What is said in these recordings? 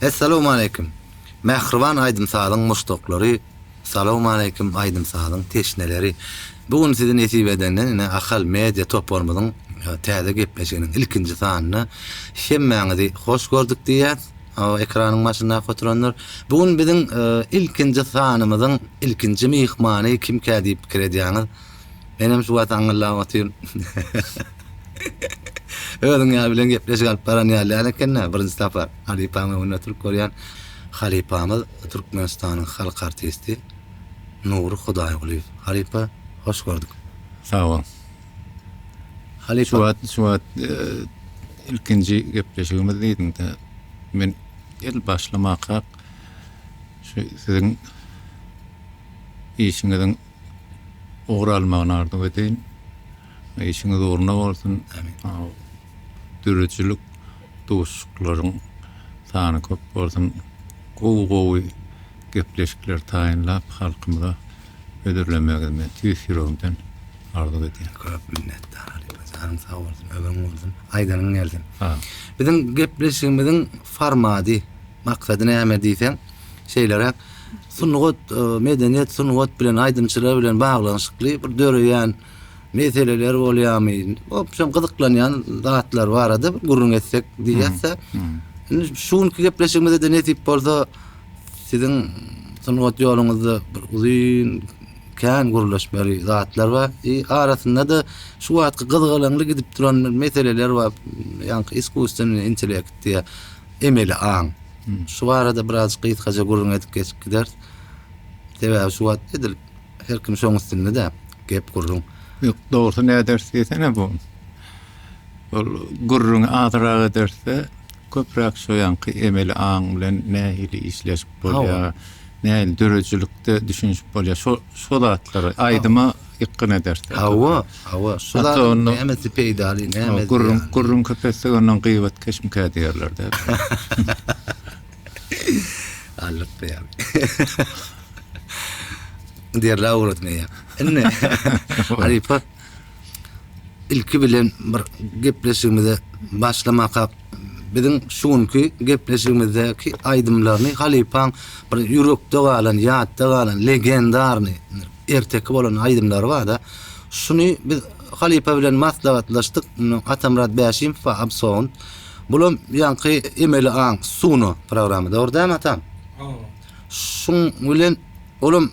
Essalawmaleýkim! Mähriban aýdym-sazyň muşdaklary, Salawmaleýkim aýdym-sazyň teşneleri! Bu gün sizi nesip edenden ine Ahal Media toparymyzyň täze gepleşiginiň ilkinji sanyna hemmäňizi hoş gördük diýýäs. Ekranyň başyndaky oturanlar. Bu gün biziň ilkinji sanymyzyň ilkinji myhmany kimkä diýip pikir edýäňiz. Menem şu wagt aňňyllap otyryn. Özüň ýaly bilen gepleşik alyp baran ýaly däl eken-dä, birinji sapar halypaň öňünde oturyp görýän. Halypamyz Türkmenistanyň halk artisti Nury Hudaýgulyýew. Halypa, hoş gördük. Sag bol. Halypa. Şu wagt, şu wagt ilkinji gepleşigimiz diýdiň-de, men el başlamakak şu siziň işiňiziň ugur almagyny arzuw edeýin. Işiňiz ugruna bolsun. Amin. Döredijilik duşuşyklaryň sany köp bolsun. Gowy-gowy gepleşikler taýynlap halkymyza hödürlemegiňizi men tüýs ýüregimden arzuw edýän. Köp minnetdar halypa janyň sag bolsun ömrüň bolsun aýdanyň gelsin. Sag. Biziň gepleşigimiziň formady maksady näme diýseň şeýleräk sungat medeniýet sungat bilen aýdymçylar bilen baglanyşykly bir döreýän meseleler bolýarmy wobşem gyzyklanýan zatlar barada bir gürrüň etsek diýýäs-de. Indi şu günki gepleşigimizde-de nesip bolsa Siziň sungat ýoluňyzda bir uzyn kän gürleşmeli zatlar bar. I arasynda-da şu wagtky gyzgalaňly gidip duran bir meseleler bar. Ýaňky iskusstwennyý intellekt diýýär. Emeli aň. Şu barada birazjyk gysgaça gürrüň edip geçip gideris. Sebäbi şu wagt edil her kim şoň üstünde-de gep gürrüň. Ýok, dogrusy näderis diýsene bu. Ol gürrüňi azrak ederse, köpräk şo ýaňky emeli aň bilen nähili işleşip bolýar, nähili döredijilikde düşünişip bolýar, şo şo zatlary aýdyma ýykgyn ederse. Hawa, hawa, şo zadyň nämesi peýdaly, nämesi Gürrüň, gürrüň köp etsek ondan gybatkeşmikä diýerler-dä. Allyk beýan. Derläp ugradym eýýäm. Indi halypa Ilki bilen bir gepleşigimize başlamakak biziň şu günki gepleşigimizdäki aýdymlaryny halypaň bir ýürekde galan, ýatda galan legendarny erteki bolan aýdymlary barda. Şuny biz halypa bilen maslahatlaşdyk. Atamyrat Bäşimow we Absound. Bulam ýaňky emeli aň Suno programma. Dogry dälmi Atam? Şuň bilen Olam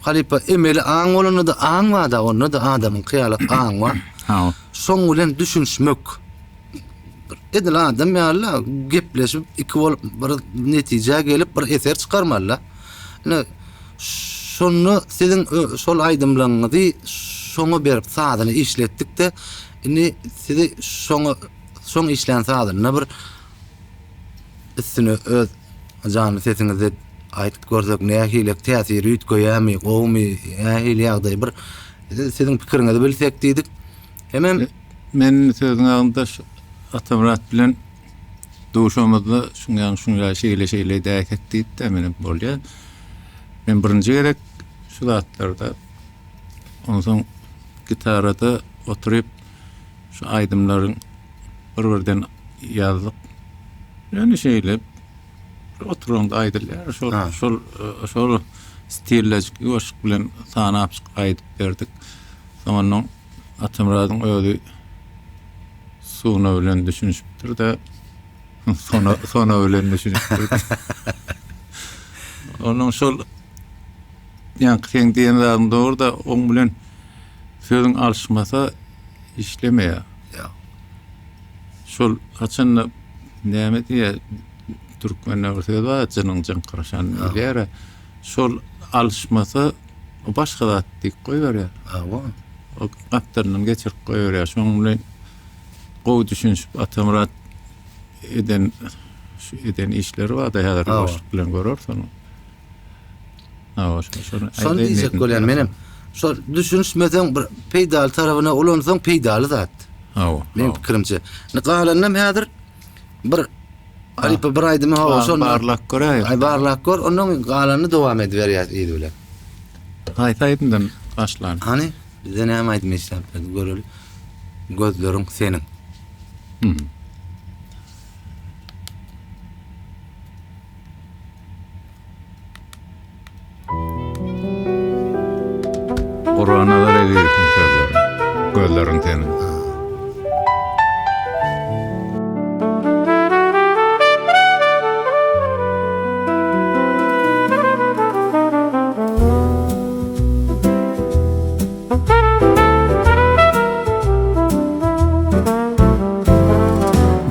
halypa emeli aň bolanda-da aň bar-da, onda-da adamyňky ýaly aň bar. Hawa. Şoň bilen düşünişmek. Bir edil adam ýaly-la, gepleşip, iki bolup bir netijä gelip bir eser çykarmaly-da. Ine, şonda siziň şol aýdymlaryňyzy şoňa berip sazyny işletdik-de, indi sizi şoňa şoň işlän sazyna bir Üstüne öz janly sesiňizde aýdyp görsek nähili täsiri üýtgeýärmi, gowumy, nähili ýagdaý bir siziň pikiriňizi bilsek diýdik. Hemem Men sözüň agynda şu Atamyrat bilen duşamyzda şuň ýaly şuň ýaly şeýle şeýle edäýsek diýip-de menem bolýar. Men birinji gezek şu zatlarda onsoň gitarada oturyp şu aýdymlaryň Bir-birden ýazdyk. Ýöne şeýle bir oturaňda aýdylýar. Şol şol şol stillejik ýuwaşlyk bilen sanapjyk aýdyp berdik. Soňundan Atamyradyň özi Sona bilen düşünişipdir-de, Sona Sona bilen düşünişipdir. Onuň şol ýaňky seň diýen zadyň dogry-da, oň bilen sözüň alyşmasa işlemeýär. Ýok. Şol haçanda näme diýýär, türkmende bir söz bar, jynyň jyňkyryşan diýýär. Şol alyşmasa o başga zat diýip goýberýär. Hawa. O gapdalyndan geçirip goýberýär. Şonuň bilen gowy düşünişip Atamyrat eden şu eden işleri bar-da häzir boşluk bilen göreris ony. Şony diýjek bolýan menem. Şol düşünişmeseň bir peýdaly tarapyna ulansaň peýdaly zat. Hawa. Meň pikirimçe. Indi galanynam häzir bir halypa bir aýdymy hawa şony barlap göräýeris. Aý barlap gör, ondan galanyny dowam ediberýäs yzy bilen. Haýsy aýdymdan başlan? Hany, bize näme aýdym işläp berdi göreli. Gözleriň seniň. Hmm. gözleriň seniň.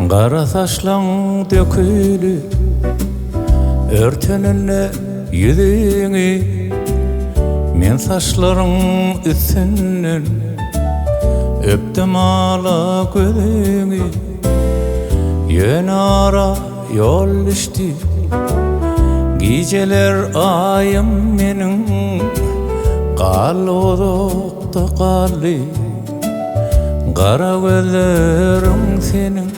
Gara saçlaň dökülip, örteninde ýüzüňi, Men saçlaryň üstünden öpdüm ala gözüňi. Ýöne ara ýol düşdi, gijeler aýym meniň Galdy uzakda galdy, gara gözleriň seniň.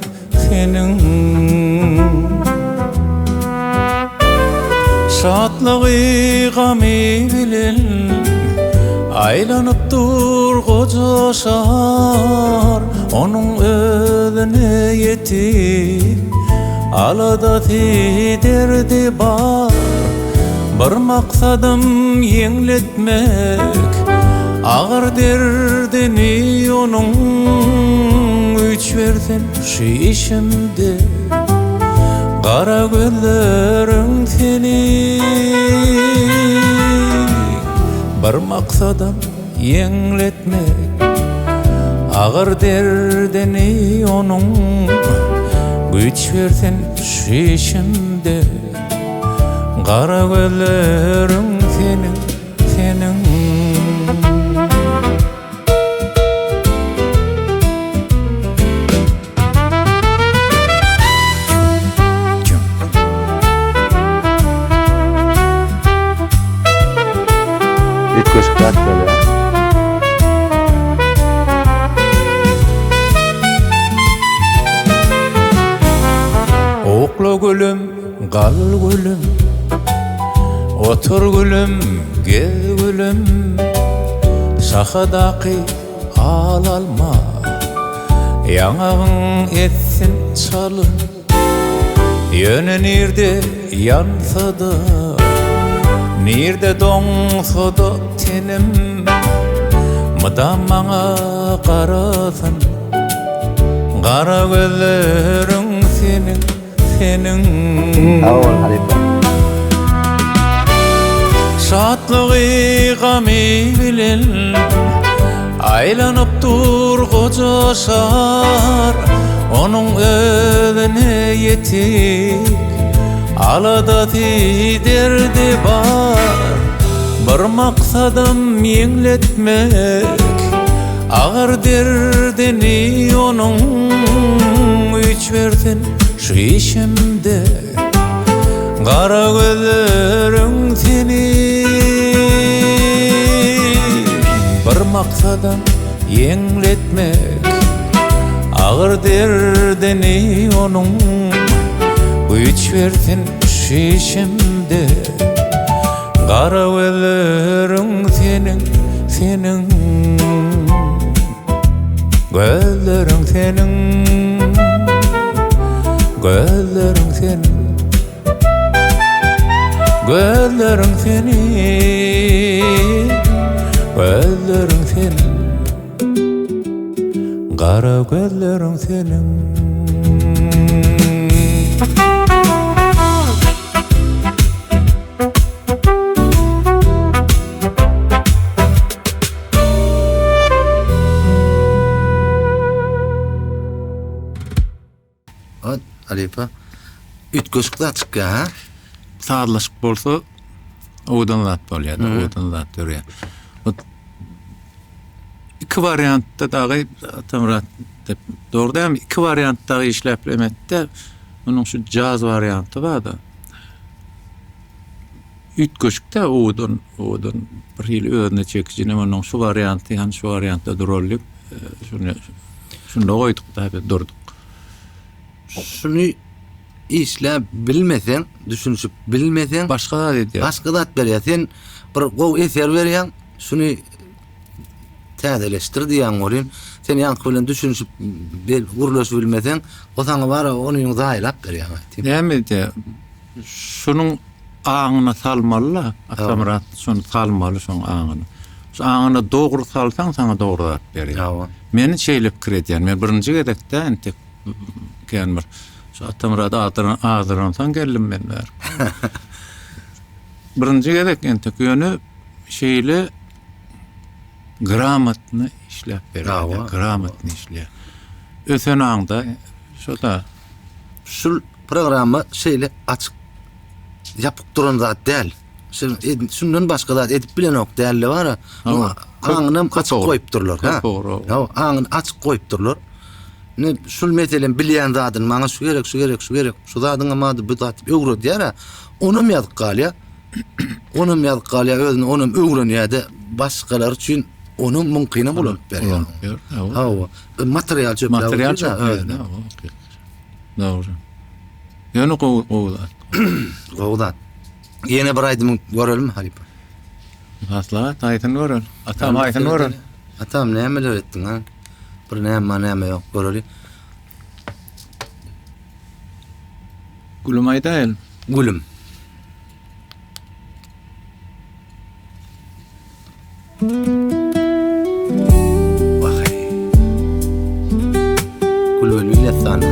Seniň şatlygy gamy bilen Aýlanyp dur goja şar Onuň özüne ýetik Aladasy derdi bar Bir maksadym ýeňletmek Agyr derdini onuň Güýç bersin şu işimde Gara gözleriň seniň Bir maksadam ýeňletmek Agyr derdini onuň Güýç bersin şu işimde Gara gözleriň seniň, seniň. Üýtgeşik zat bolýar. Okla gülüm, gal gülüm, Otur gülüm, gez gülüm, Şahadaky al alma, Ýaňagyň etsin çalym. Ýöne nirde ýansa-da, Nirde doňsa-da tenim, Mydam maňa garasyn, Gara gözleriň seniň. Seniň. Sag bol halypa. Şatlygy gamy bilen Aýlanyp dur goja şar Onuň özüne ýetik Aladasy derdi bar Bir maksadam ýeňletmek Agyr derdini onuň Güýç bersin şu işimde Gara gözleriň seniň Bir maksadam ýeňletmek Agyr derdini onuň Güýç bersin şu işimde Gara gözleriň seniň, seniň Gözleriň seniň, gözleriň seniň Gözleriň seniň, gözleriň seniň Gara gözleriň seniň. Ot, halypa. Üýtgeşik zat çykýar, ha? Sazlaşyk bolsa owadan zat bolýar, owadan zat dörýär. Ot iki wariantda dagy Atamyrat dogry dälmi? Iki wariant dagy işläp bilemetde. Munuň şu jaz warianty bar-da. Üýtgeşik-dä owadan, owadan bir hili özüne çekiji. Ine munuň şu warianty, hany şu wariantda duraly diýip, şuny şunda goýduk-da, biz durduk. Şuny işläp bilmeseň, düşünişip bilmeseň, başga zat edýär. Başga zat berýär. Sen bir gowy eser berýäň, şuny täzeleşdir diýýäň welin, sen ýaňky bilen düşünişip gürleşip bilmeseň, o saňa bara onyň zaýalap berýär aýtýan. Näme edýär? Şunuň aňyna salmaly-la, Atamyrat şony salmaly şoň aňyna. Şu aňyna dogry salsaň saňa dogry zat berýär. Hawa. Men şeýle pikir edýän. Men birinji gezek dä entek kän bir şu Atamyrat azdyran azdyransoň geldim men bäri. Birinji gezek entek ýöne şeýle gramotny işläp berýär. Hawa. Gramotny işleýär. Ösen aňda şo-da. Şul programma şeýle açyk ýapyk duran zat däl. Şundan başga zat edip bilenok däl-de bara. Aňynam açyk goýupdyrlar. Köp ogry. Hawa, aňyny açyk goýupdyrlar. Ine şul meselem bilýän zadyny maňa şu gerek, şu gerek, şu gerek, şu zadyňam ady bu zat diýip öwredýär-ä. Onam ýazyk galýar. Onam ýazyk galýar, özüne onam öwrenýär-de, başgalar üçin onam mümkinam ulanyp berýär. Ulanyp berýär. Hawa, material çöpläp Material çöpläp. Dogry. Ýöne gowy gowy zat. Gowy zat. Ýene bir aýdymyň görelimi halypa? Maslahat aýsyn görel. Atam aýsyn görel. Atam nämeler etdiň ha? Bir näme bar näme ýok göreli. Gülüm aýdaýyn. Gülüm. Gül-Bülbül dessany.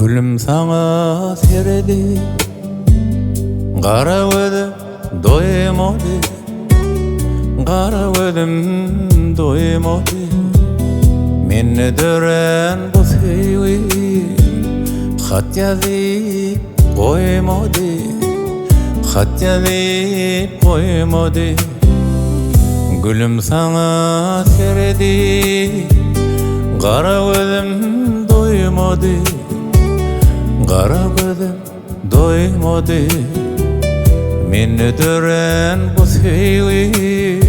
Gülüm saňa seredip, gara gözüm doýmady. Gara gözüm doýmady Mende dörän bu söýgi Hat ýazyp goýmady Hat ýazyp goýmady Gülüm saňa seredip Gara gözüm doýmady Gara gözüm Doýmady mende dörän bu söýgi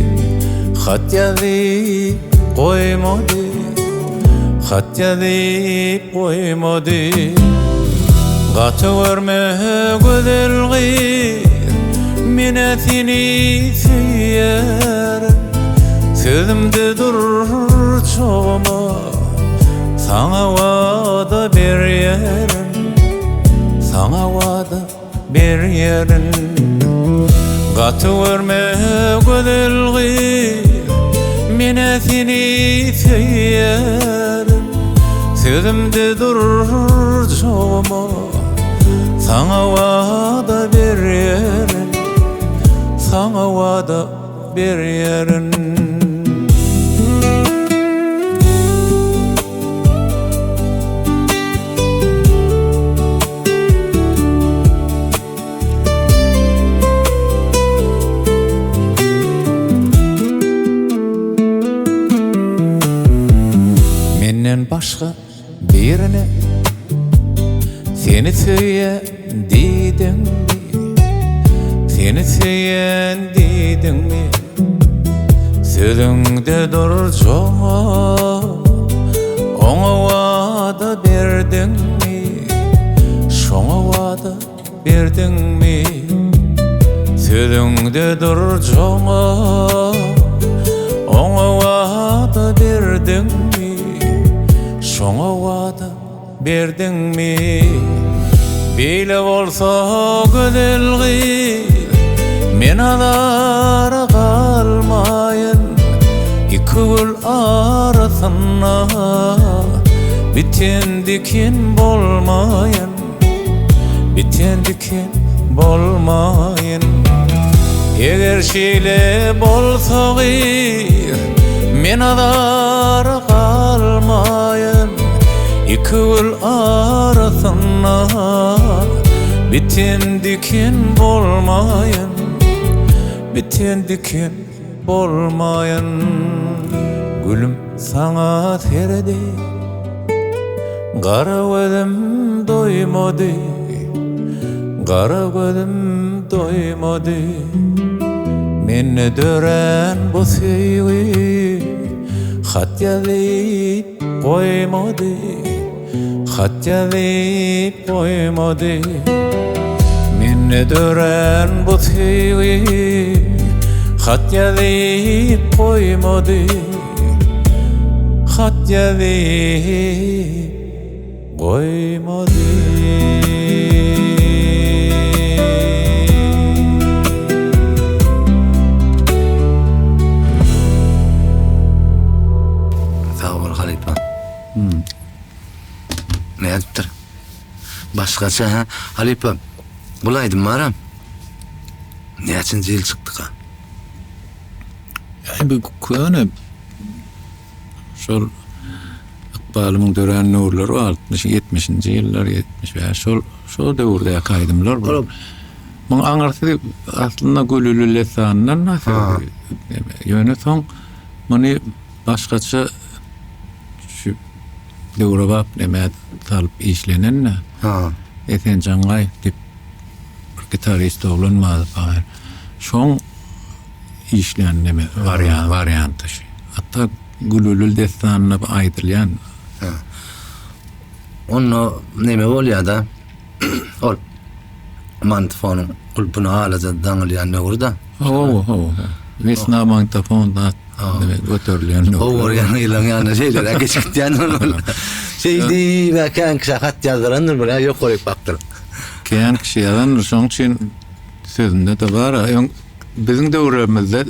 Hat ýazyp goýmady Hat ýazyp goýmady Gaty görme gözel gyz Menä seni söýýärin Sözümde durjagma Saňa wada berýärin Saňa wada berýärin Gaty görme gözel gyz Menä seni söýýärin Sözümde durjagma Saňa wada berýärin Saňa wada berýärin. Menden başga birine Seni söýýän diýdiňmi? Seni söýýän diýdiňmi? Sözüňde durjaga Oňa wada berdiňmi? Şoňa wada berdiňmi? Sözüňde durjaga Oňa wada berdiňmi? Şoňa wada berdiňmi? Beýle bolsa gözel gyz, men azara galmaýyn. Iki gül arasynda biten diken bolmaýyn. Biten diken bolmaýyn. Eger şeýle bolsa gyz, men azara galmaýyn. Iki gül arasynda biten diken bolmaýyn. Biten diken bolmaýyn. Gülüm saňa seredip. Gara gözüm doýmady, gara gözüm doýmady. Mende dörän bu söýgi hat ýazyp goýmady, hat ýazyp goýmady. Mende dörän bu söýgi hat ýazyp goýmady. Hat ýazyp. goýmady. Sag bol halypa. Nädipdir? Başgaça hä? Halypa, bul aýdym baram. Näçinji ýyl çykdyka? Äý bu köne şol ykbalymyň dörän döwürleri bar, altmyş, ýetmişinji ýyllar, 75 şol şol döwürdäki aýdymlar bu. Muň aňyrsy aslynda Gülüli Lessandan ýöne soň muny başgaça şu döwrebap nämä salyp işlenen-de. Esen Jaňňaýew diýip bir gitarist oglan bardy. Şoň işlän neme wariant warianty şu. Hatda Gülülül dessanynda bu aýdylýan. Ha. Onda neme bolýar-da? Ol magnitofonyň gulpuna alaja daňylýan döwür-de. Hawa, hawa. Wesna magnitofon zat neme göterilýän döwür. Gowurýan ýylaň ýanyna şeýleräk geçip gitýän ol. Şeý diýip, kän kişä hat ýazdyrandyr bir, ýokaryk bakdyryp. Kän kişi ýazandyr, şonuň üçin sözünde-de bar. Öň biziň döwrümizde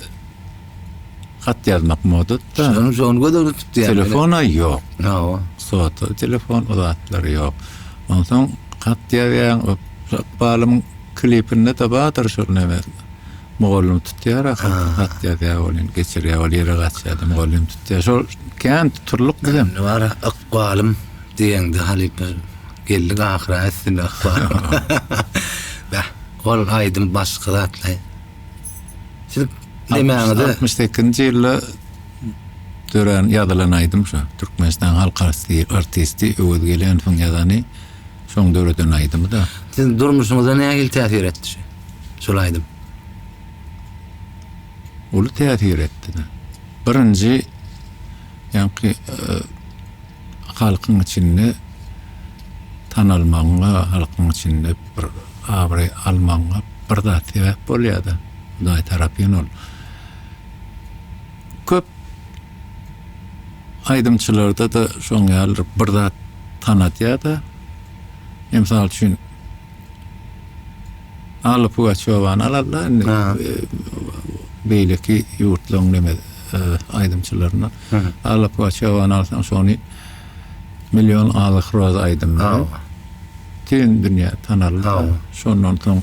hat ýazmak modada. Şonuň şony göz öňünde tutýan. Telefon-a ýok. Hawa. Sota telefon o zatlar ýok. Onsoň hat ýazýaň, ykbalymyň klipinde-de bardyr şol neme. Mugallym tutýar hat, hat ýazýar welin geçirýär ol ýere gaçýar-da mugallym tutýar. Şol kän tuturlyk bizem. Indi bar ykbalym diýeňde halypa geldik ahyra üstünde ykbalym. Bäh. Ol aýdym başga zatlaý. Siz nemäňize? 68-nji ýylda dörän, ýazylan aýdym şo. Türkmenistan halk artisti Öwez Gelenowyň ýazany, şoň döreden aýdymy-da. Siziň durmuşyňyza nähili täsir etdi şu? Şol aýdym. Uly täsir etdi-de. Birinji ýaňky halkyň içinde tanalmagyňa, halkyň içinde bir abraý almagyňa bir zat sebäp bolýar-da. Hudaý tarapyn ol. Köp aýdymçylarda-da şoň ýaly bir zat tanadýar-da. Mysal üçin, Alla Pugaçýowany alalda indi beýleki ýurtlaryň neme aýdymçylaryndan. Alla Pugaçýowany alsaň şony Million alyh roza aýdymy bilen bütin dünýä tanaldy. Şondan soň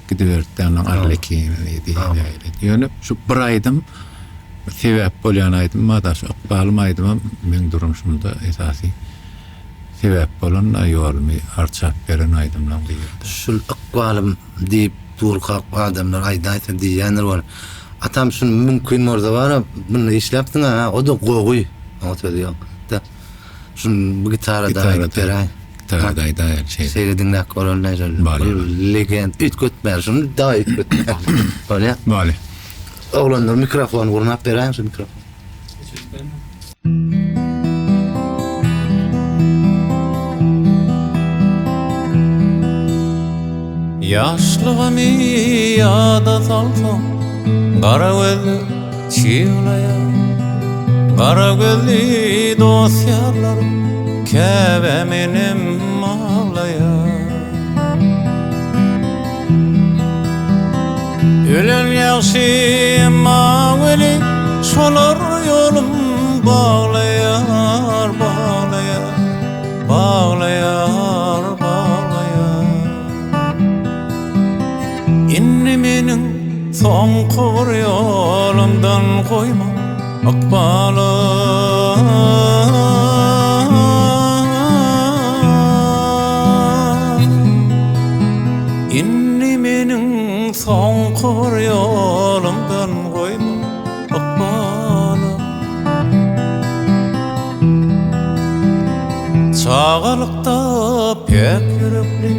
gidiberdi onuň Arlekin diýdi. Ýöne şu bir aýdym sebäp bolýan aýdym bar-da şu Ykbalym aýdymam meň durmuşymda esasy Sebäp bolan da ýolumy arçap beren aýdymlaň biridir. Şul ykbalym diýip durkak adamlar aýdaýsa diýýändir bol. Atam şuny mümkin bolsa bara munda işläpsiň ha o-da gowy oňa söz ýok. Da şuny bu gitarada aýdyp beräý. Gitarada aýdaýaly şeýle. Şeýle diňläp göreli şol. Legend üýtgetmäli şuny dagy üýtgetmäli. Bolýa. Bolýa. Oglanlar mikrofon gurnap beräýiň şu mikrofon. Ýaşlygymy ýada salsam, gara gözli çyglaýar. Gara gözli dost-ýarlarym, käbäm enem aglaýar. Ölen ýagşy emma weli şolar ýolum baglaýar, baglaýar, baglaýar, baglaýar. Indi meniň soňky bir ýolumdan goýma ykbalym. Indi meniň soňky bir ýolumdan goýma ykbalym. Çagalykda päk ýürekli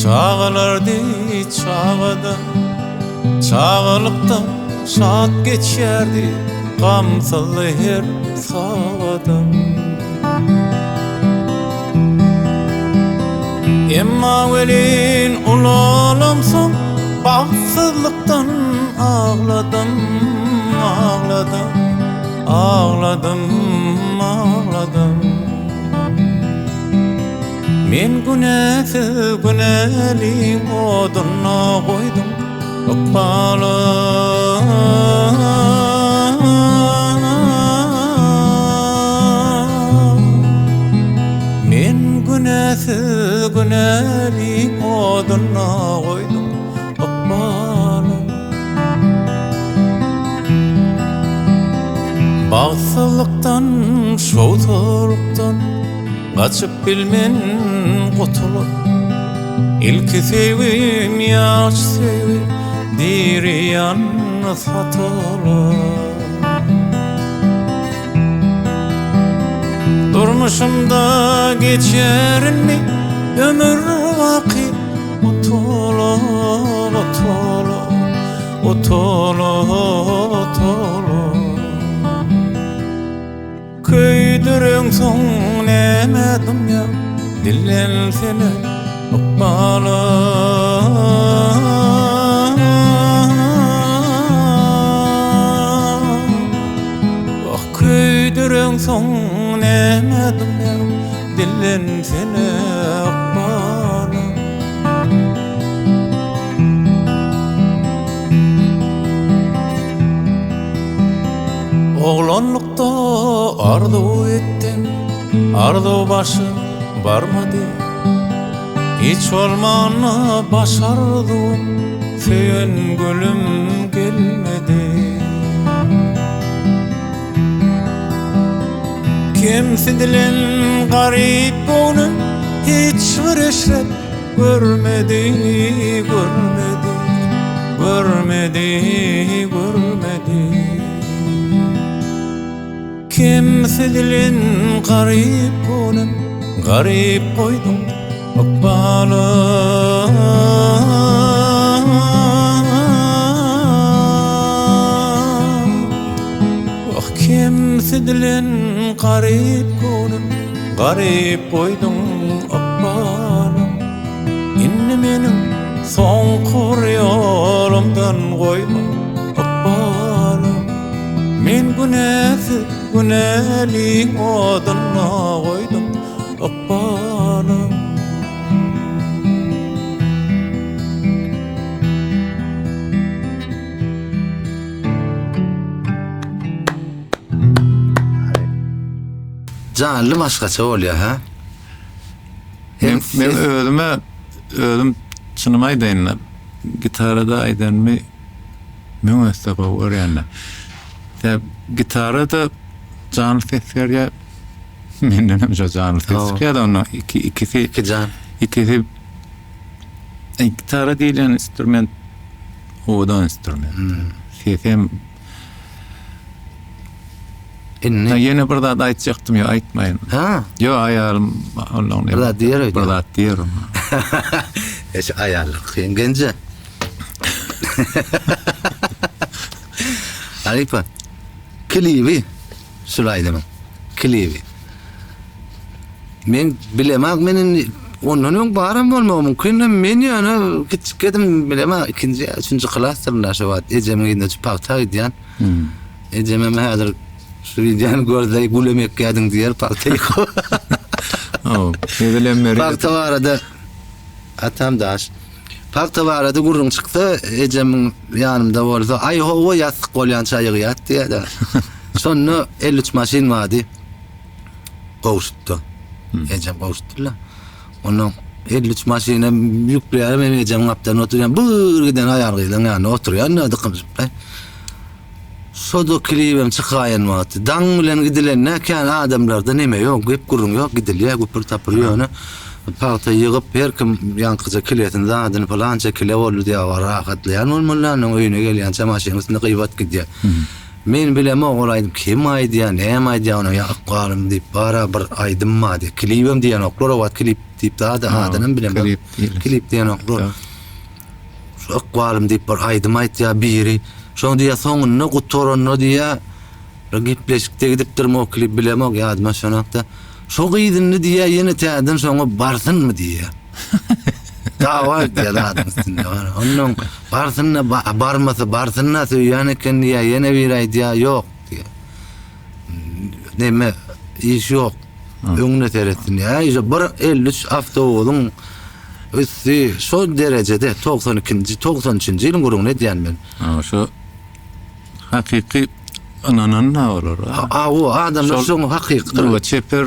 çagalardy çagada. Çagalykda şat geçýärdi gamsyzdy her sagadym. Emma welin ulalamsoň bagtsyzlykdan agladym, agladym, agladym, agladym. Men günäsiz günäliň odunda goýduň ykbalym. Men günäsiz günäliň odunda goýduň ykbalym. Bagtsyzlykdan, şowsuzlykdan gaçyp bilmen gutulyp. Ilki söýgim ýaş söýgi, diri ýandy satylyp. Durmuşymda geçer indi ömür baky utulyp, utulyp, utulyp, utulyp. Köýdüreňsoň nämä dymýaň, dillensene ykbalym. Wah, köýdüreňsoň nämä dymýaň, dillensene ykbalym. Oglanlykda arzuw etdim, arzuw başa barmady. Hiç bolmanda baş arzuwym, söýen gülüm gelmedi. Kemsidilen garyp göwnüm hiç bir eşret görmedi, görmedi, görmedi, görmedi. Kemsidilen garyp göwnüm garyp goýduň ykbalym. Wah kemsidilen garyp göwnüm garyp goýduň ykbalym. Indi meniň soňky bir ýolumdan goýma ykbalym. Men günäsiz günäliň odunda goýdum ykbalym. Janly başgaça bolýar hä? Men, men özüme özüm çynymy aýdaýyn-da, gitarada aýdanymy müň esse gowy görýän-de. Sebäp gitarada janly ses berýär. Menden hem şo janly ses çykýar-da onda iki ikisi iki jan. Ikisi gitara diýlen instrument owadan instrument. Sesem Indi ýene bir zat aýtjakdym, ýok aýtmaýyn. Ha? Ýok aýalym ondan bir zat diýer öýdýän. Bir zat diýer. Eş aýallyk kyn genje. Halypa. Klibi şul aýdymyň. Klibi. Men bilemok men indi ondan öň baram bolmagy mümkin men ýöne kiçjikdim bilemok ikinji ýa üçünji klasdyryn şo wagt ejemiň ýanynda pagta gidýän. Ejemem häzir şu wideony görse gülem ekýädiň diýer pagta ýykyp. Hawa, hezilem berýär. Pagta barada atam daş. Pagta barada gürrüň çyksa ejemiň ýanymda bolsa aý hawa ýassyk bolýança ýygýat diýýär-de. Şonda 53 maşyn bardy. Gowşutda. Ejem gowşutdylar. Ondan 53 maşyna ýükleýär men ejemiň gapdalynda oturýan. Bir giden aýal gyzlaryň ýanynda oturýan dykymjyp. Şo-da klibem çykaýan wagty. Daň bilen gidilende kän adamlarda neme ýok, gep gürrüň ýok, gidilýär güpür-tapyr ýöne pagta ýygyp her kim ýaňkyja kilesini zadyny pylança kile boldy diýip rahatlaýan bolmaly ondan öýüne gelýänçä maşynyň üstünde gybat gidýär. Men bilemok ol aýdym kim aýdýar, näme aýdýar onuň ýa ykbalym diýip bara bir aýdym bar diýip klibem diýenoklar o wagt klip diýip zady adynam bilemok. Klip diýenoklar. Şu ykbalym diýip bir aýdym aýtýar biri. Şoň diýýär soňunda gutaranda diýýär bir gepleşikde gidipdirmi o klip bilemok ýadyma düşenokda. Şo gyz indi diýýär ýene täzeden şoňa barsynmy diýýär. Dawa edýär zadyň üstünde. Ondan barsynda barmasa barsynda söýýän eken diýýär ýene biri aýdýar ýok diýýär. Neme iş ýok. Öňüne seretsin. Ýa bir 53 awtobusyň üsti şo derejede 92-nji, 93-nji ýylyň gürrüňini edýän men. Ha, şo hakyky ynanan da olar. A, o adamlar şoň hakykydyr. Hawa, çeper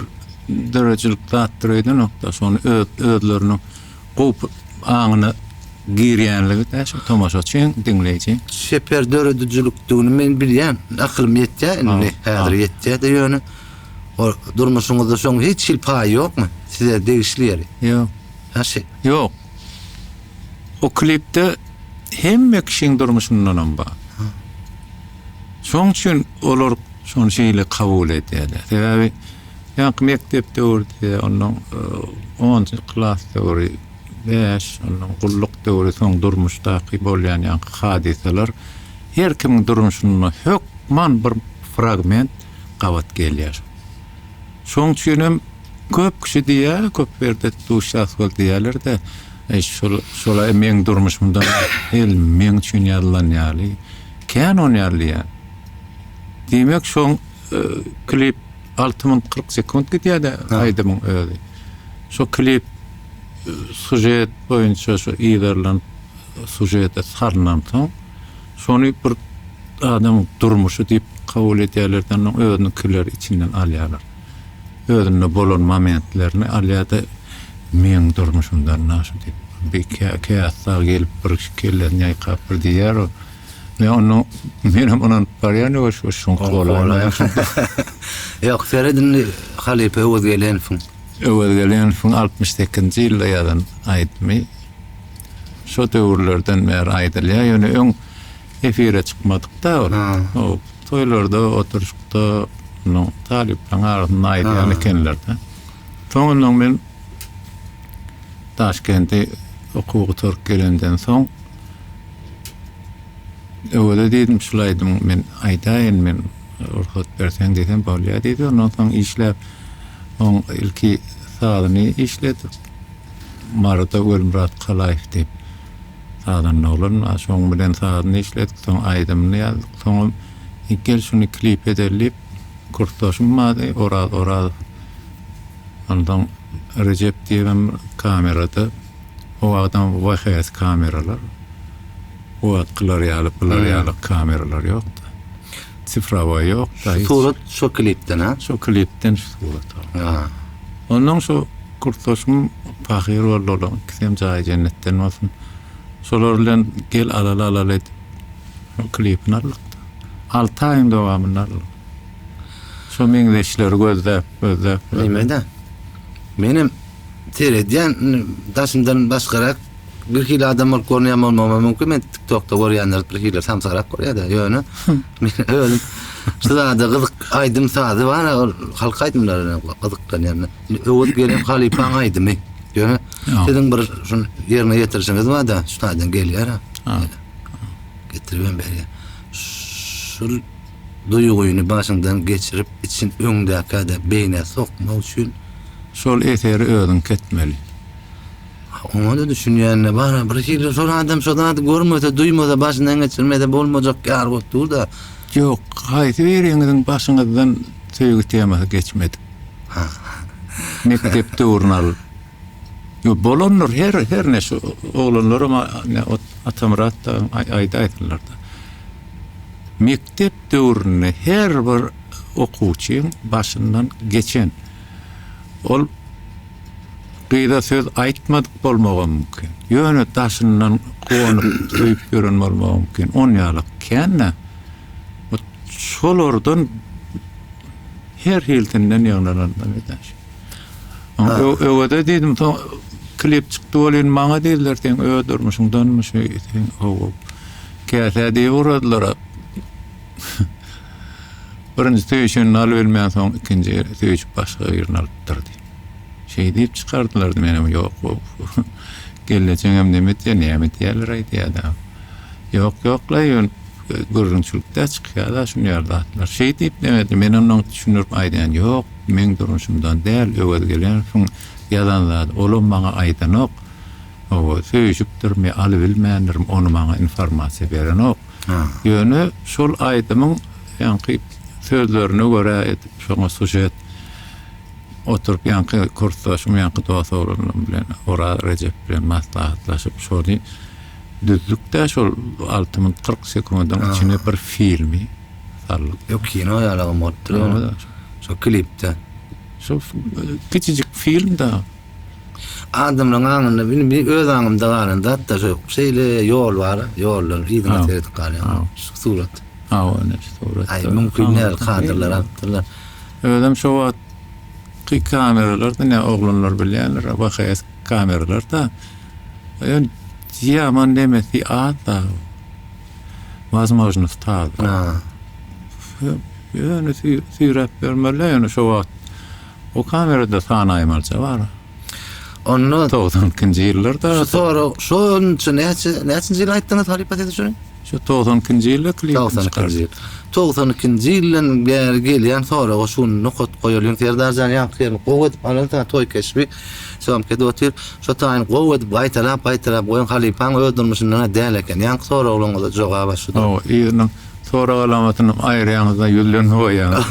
döredijilik zatdyr öýdenok-da, şony öz özleriniň gowy aňyna girýänligi dä şu tomaşaçyň, diňleýjiň. Çeper döredijilikdigini men bilýän, akylym ýetýär indi, häzir ýetýär-de ýöne o durmuşyňyzda şoň hiç hili paýy ýokmy? Size degişli ýeri? Ýok. Ýagşy. Ýok. O klipde hemme kişiň durmuşyndanam bar. Şoň üçin olar şony şeýle kabul edýärler. Sebäbi ýaňky mekdep döwri diýýär, ondan onunjy klas döwri, bäş, ondan gulluk döwri, soň durmuşdaky bolýan ýaňky hadysalar her kimiň durmuşynda hökman bir fragment gabat gelýär. Şoň üçinem köp kişi diýýär, köp ýerde duşýas bol diýýärler-de, Eý, şol, şol-a meň durmuşymdan el meň üçin ýazylan ýaly. Kän on ýaly diýýär. Diýmek, şoň klip 6 minut 40 sekunt gidýär-de aýdymyň özi. Şo klip sužet boýunça şo yzarlanyp sužete salnansoň, şony bir adamyň durmuşy diýip kabul edýärler-de, onnoň özüniňkileri içinden alýarlar. Özünde bolan momentlerini alýar-da, meň durmuşymdan naşy diýip, bir käsag gelip bir kellesini ýaýkap bir diýýär ol. Men onda menem ynanyp barýan ýuwaş ýuwaş şuňky bolaýmaýar. Ýok, seret indi halypa Öwez Gelenowyň. Öwez Gelenowyň 68-nji ýylda ýazan aýdymy şo döwürlerden bäri aýdylýar. Ýöne öň efire çykmadyk-da ol. O toýlarda, oturyşykda onuň talyplaryň arasynda aýdýan ekenler-de. Soňundan men Daşkende okuw gutaryp gelenden soň Öweze diýdim, şul aýdymy men aýdaýyn, men rugsat berseň diýsem, bolýar diýdi. Ondan soň işläp, oň ilki sazyny işledik. Maryda Welmyrat Kalaýew diýip sazanda oglan bar. Şoň bilen sazyny işledik, soň aýdymyny ýazdyk. Soňam gel şuny klip edeli diýip, kursdaşym bardy, Oraz Orazow. Onsoň Rejep diýibem kamerada, o wagtam VHS kameralar, o wagtkylar ýaly, bular ýaly kameralar ýokdy. Sifrowoý ýokdy. Şu surat şo klipden, ha? Şo klipden şu surat. Ha. Ondan şo kursdaşym pahyr boldy, olaryň ikisem jaýy jennetden bolsun. Şolar bilen gel alaly alaly edip, şo klipini aldyk. Alty aýyň dowamynda aldyk. Şo meňzeşleri gözläp, gözläp. Neme-de. Menem seredýän, daşymdan başgarak bir hili adam bolup görünýän bolmagym mümkin. Men TikTokda görýänler bir hili samsyrak görýär-de, ýöne men özüm şu zada gyzyk aýdym sazy bar, ol halk aýdymlaryna gyzyklanýan. Öwez gelen halypaň aýdymy. Ýöne siziň bir şuny ýerine ýetirişiňiz bar-da, şu taýdan gelýär. Getiribem berýär. Şul duýgyny başyňdan geçirip için öňdäkä-de beýnä sokmak üçin. Şol eseri özüňki etmeli. Oňa-da düşünýän-de bar, bir hili şol adam şo zady görmese, duýmasa, başyndan geçirmese bolmajak ýaly bolup dur-da. Ýok, haýsy biriňiziň başyňyzdan söýgi temasy geçmedik? Mekdep döwrüni al. Ýok, bolandyr, her, her ne şu oglanlaram Atamyrat dagyň aýdaýsynlar-da. Mekdep döwründe her bir okuwçyň başyndan geçen, ol gyza söz aýtmadyk bolmagam mümkin, ýöne daşyndan guwanyp, söýüp ýören bolmagam mümkin, on ýaly kän-dä. Şolardan her hilsinden ýygnalandan edäş. Öweze diýdim, soň klip çykdy welin maňa diýdiler, seň öz durmuşyňdanmy şu sen ho käsä diýip ugradylar. Birinji söýüşenini alybilmän soň ikinji söýüşip başga birini alypdyr diýip. Şeý diýip çykardylar menem ýok. Gelnejeňem neme diýýär, näme diýýärler aýdýar-da. Ýok, ýok-la, ýöne gürrüňçilikde çykýar-da şuny ýaly zatlar. Şeý diýip neme etdi, men ondan düşündirip aýdýan, ýok, meň durmuşymdan däl, Öwez Gelenowyň ýazan zady, olam maňa aýdanok. Hawa, söýüşipdirmi, alybilmändirmi, ony maňa informasiýa berenok. Ýöne şol aýdymyň ýaňky sözlerine görä edip, şoňa sužet. Oturyp ýaňky kursdaşym ýaňky dos oglanlarym bilen Oraz Rejep bilen maslahatlaşyp şony düzdük-de şol 6 minut 40 sekundyň içine bir filmi saldyk. Ýok kino ýalagam bolupdyr ýöne. Şo klipde. Şo kiçijik film-da. Adamlaryň aňynda indi men öz aňymda galan zat-da şo şeýle ýol bar, ýoldan yzyňa seredip galýaň. Şu surat. Hawa, ine şu surat. Aý, mümkin däl kadrlar alypdyrlar. Özem şo wagtky kameralarda ne oglanlar bilýänler VHS kameralarda ýöne ýaman nemesi az-da. Wazmožnost az. Ýöne süýräp ýörmeli ýöne şo wagt O kamerada sanaýmalyja bar. Onda 92-nji ýyllarda şu sorag şonça näçe näçinji ýyl aýtdyňyz halypa siz şuny? Şu 92-nji ýylda klip 92-nji ýyl. 92-nji ýyldan bäri gelýän soraga şu gün nokat goýalyň. Serdarjan ýaňky ýerini gowy edip alansoň toý keşbi syomka edip otyr. Şo taýyny gowy edip gaýtalap gaýtalap goýuň halypaň öz durmuşyndan-a däl eken. Ýaňky soraglaryňyza jogaba şudur. Hawa, yzynyň Sorag alamatyny aýyrýaňyzda ýüzlerini goýýaňyz.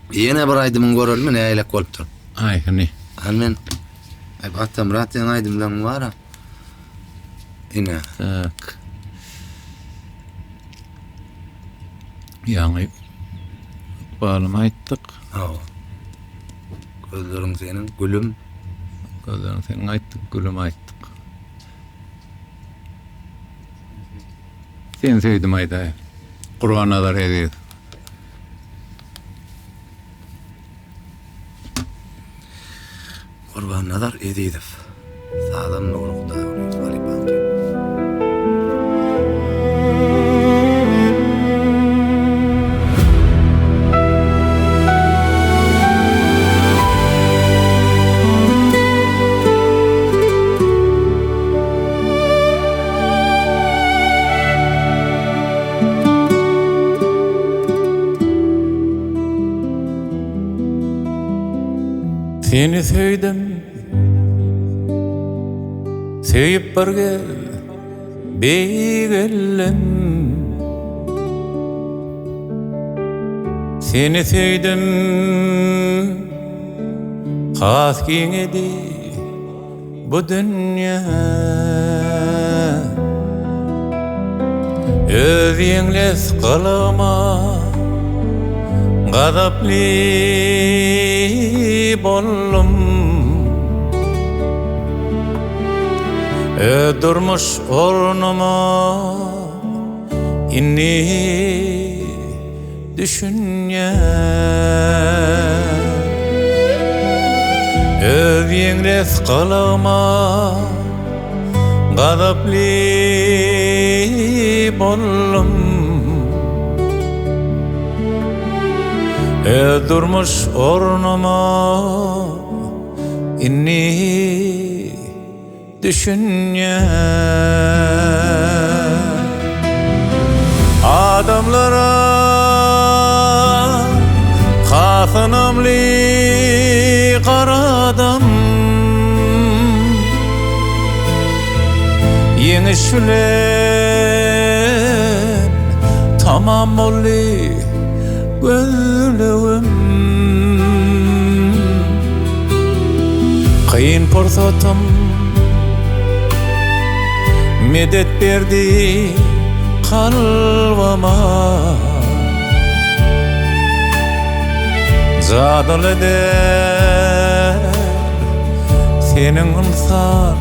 Ýene bir aýdymyňy görelmi nägilek bolupdyr. Aýsyny. Hany men Aý Atamyrat seň aýdymlaryň bar-a. Ine. Tak. Ýaňy ykbalymy aýtdyk. Hawa. Gözleriň seniň gülüm. Gözleriň seniň aýtdyk, gülüm aýtdyk. Seni söýdüm aýdaý. Gurbannazar Eziz. Gurbannazar Ezizow. Sazam Nury Hudaýgulyýew halypaňky. Seni söýdüm Söýüp bir gez beýgeldim Seni söýdüm Has giňedi Bu dünýä Öz ýeňles gylygyma Gazaply boldum Öz durmuş ornuma Indi Düşünýän Öz ýeňles gylygyma Gazaply boldum Öz durmuş ornuma Indi Düşünýän adamlara has ynamly garadym. Ýeňiş bilen tamam boldy gözlegim. Kyn pursatym medet berdi kalbyma Jadyly däl seniň ynsan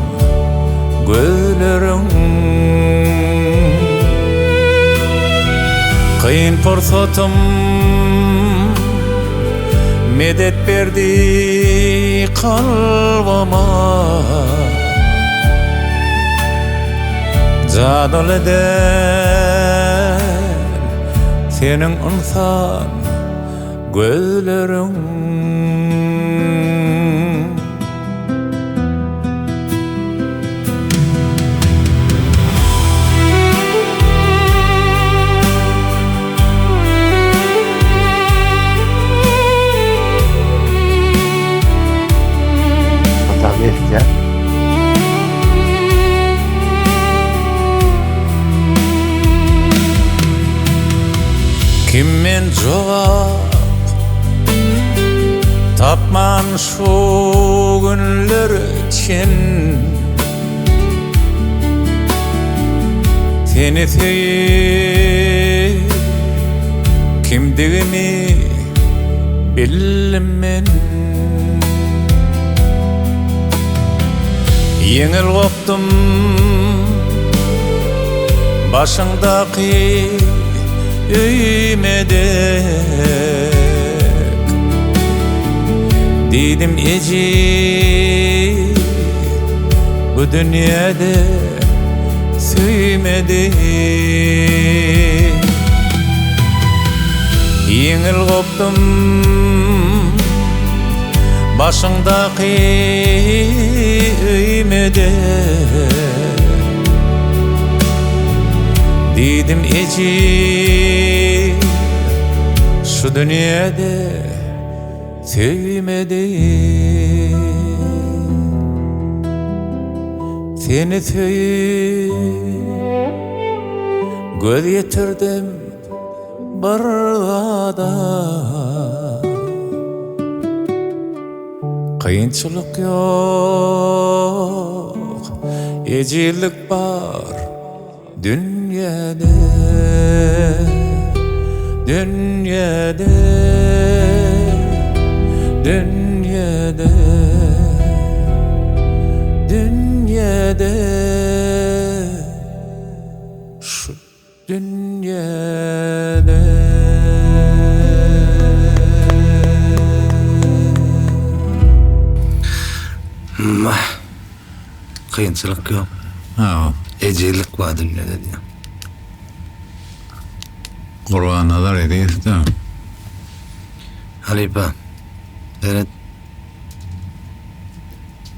gözleriň Kyn pursatym Medet berdi kalbyma Jadyly däl seniň ynsan gözleriň. Hatam eşitýär. Kim men jogap? Tapman şu günler çen. Seni söýüp kimdigimi bildim men. Ýeňil gopdum başyňdaky öýme dek. Diýdim ejiz bu dünýede söýmedi. Ýeňil gopdum başyňdaky öýme dek. Diýdim ejiz şu dünýede Söýmedi Seni söýüp Göz ýetirdim bir zada Kynçylyk ýok Ejizlik bar Dünýede, dünýede, dünýede, dünýede, şu dünýede. Kynçylyk ýok. Ha. Ejizlik bar dünýede diýýär. Gurbannazar Ezizow-da. Halypa, seret.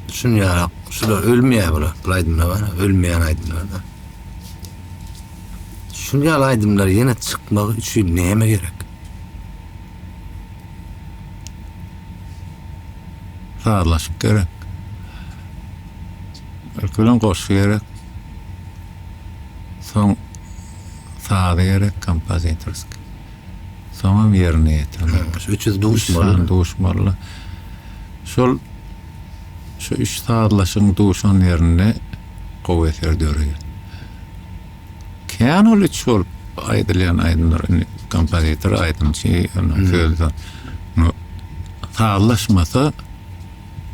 Şun ýarak, şular ölmeýär bular. Bu aýdymlar bar, ölmeýän aýdymlar-da. Şun ýaly aýdymlar ýene çykmagy üçin näme gerek? Sazlaşyk gerek. Ilki bilen goşgy gerek. Soň sazy gerek kompozitorskiý. Soňam ýerine ýetirmek. Şu üçüsi duşmaly. Duşmaly. Şol şu üç sazlaşygyň duşan ýerinde gowy eser döreýär. Kän ol üç bolup aýdylýan aýdymlar indi kompozitor aýdymçy onuň sözi sazlaşmasa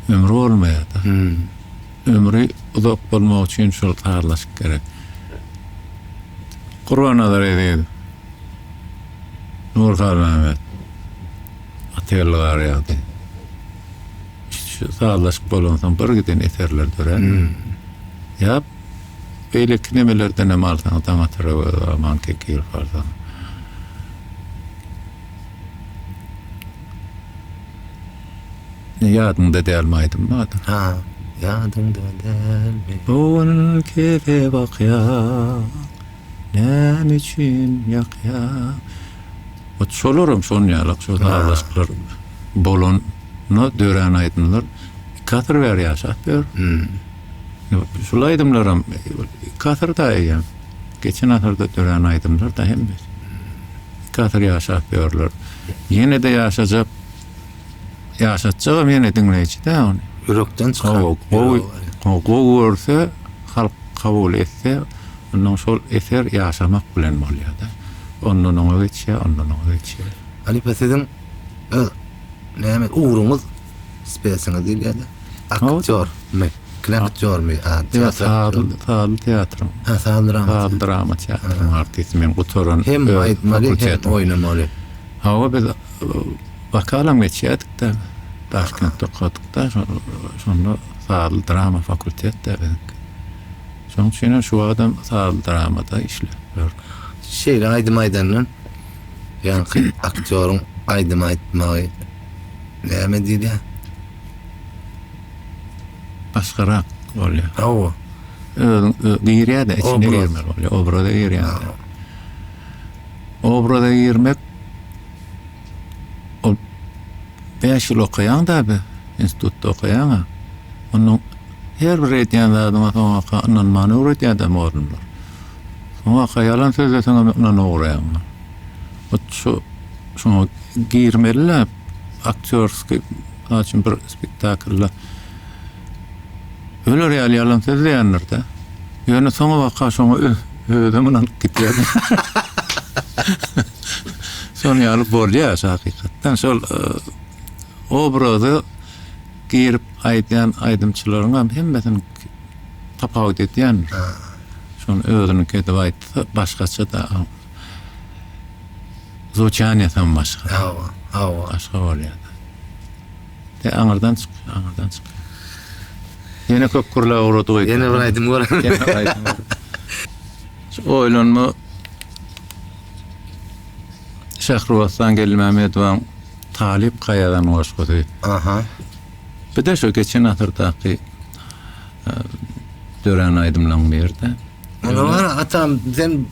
ömri bolmaýar-da. Ömri uzak bolmak üçin şol sazlaşyk gerek. Gurbannazar Ezizow, Nury Halmämmet, Atageldi Garýagdy. Şu sazlaşyk bolansoň bir giden eserler dörär. Ýa Beýleki nemelerden hem alsaň, Daňatar Öwezow, Aman Kekilow alsaň. Ýadyňda dälmi aýdym bardyr. Ha, ýadyňda dälmi? Bu gün kese bakýaň, näme üçin ýakýaň? Ot şolaram şon ýalak şo sazlaşyklar bolanda dörän aýdymlar iki asyr bäri ýaşap ýör. Şul aýdymlaram iki asyrda eýýäm. Geçen asyrda dörän aýdymlar-da hemmesi. Iki asyr ýaşap ýörler. Ýene-de ýaşajak, ýaşatjagam ýene diňleýji-dä ony. Ýürekden çykan. Gowy, gowy görse, halk kabul etse, ondan şol eser ýaşamak bilen bolýar-da. Ondan oňa geçýär, ondan oňa geçýär. Halypa siziň öz näme ugruňyz Spesiňiz diýilýär-de. Aktýormy? Kinoaktýormy? Ýa sazly, sazly teatryň. Ha, sazly drama. Sazly drama teatryň artisti men gutaran. Hem aýtmaly, hem oýnamaly. Hawa, biz wokalam geçýärdik-de. Daşkentde okadyk-da, şonda sazly drama fakultet-de biziňki. Şonuň üçin hem şu wagtam sazly dramada işläp ýörün. Şeýle aýdym aýdandan ýaňky aktýoryň aýdym aýtmagy Näme diýilýär? Başgarak bolýar. Hawa. Özüň girýär-de, içine girmeli bolýar. Obraza girýär. Obraza girmek ol 5 ýyl okaýaň-da bi, institutda okaýaň-a. Ondan her bir edýän zadyňa soňaka ynanmany öwredýär-de mugallymlar. Soňaka ýalan sözleseňem ynanyp ugraýaň. Hut şu şoňa girmeli-dä, aktýorskiý. Mysal üçin bir spektaklda öler ýaly ýalan sözleýändir-de. Ýöne soňabaka şoňa özem ynanyp gidýär. Şonuň ýaly bolýar şu hakykatdan. Şol obraza girip aýdýan aýdymçylaryň hem hemmesiniň tapawut edýändir. Şony özüniňki edip aýtsa başgaça-da. Zwuçaniýasam başga. Hawa, hawa. Başga bolýar. De aňyrdan çyk, aňyrdan çyk. Ýene köp gürläp ugrady goý. Ýene bir aýdym bolar. Ýene bir aýdym bolar. Şu oýlanma Şähribossan Geldimämmedowyň Talyp gaýadan goşgusy. Aha. Bir de şu geçen asyrdaky e, dörän aýdymlaryň biri-de. Onda bar atam sen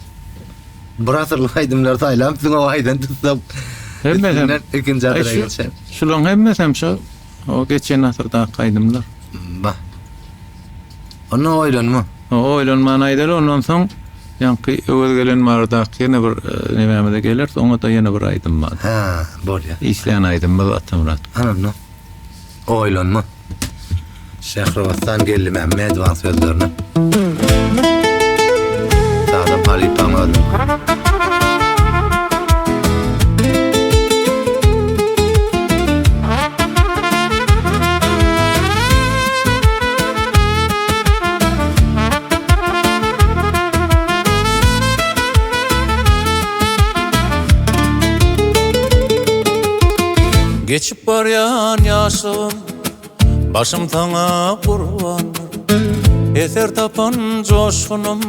bir asyrlyk aýdymlary saýlapsyň o aýdan tutsak. Hemmesem ikinji asyra geçen. Şularyň hemmesem şu o geçen asyrdaky aýdymlar. Bah. Onda oýlanma. Oýlanmany aýdaly ondan soň ýaňky Öwez gelen baradaky ýene bir e, nemämize geleris oňa-da ýene bir aýdym bar. Ha, bolýar. Işleýän aýdymymyz Atamyrat. Ana onda. Oýlanma. Şähribossan Geldimämmedowaň sözlerine. Sazam halypaň özüniň. Geçip barýan ýaşlygym Başym saňa gurbandyr Eser tapan joşgunym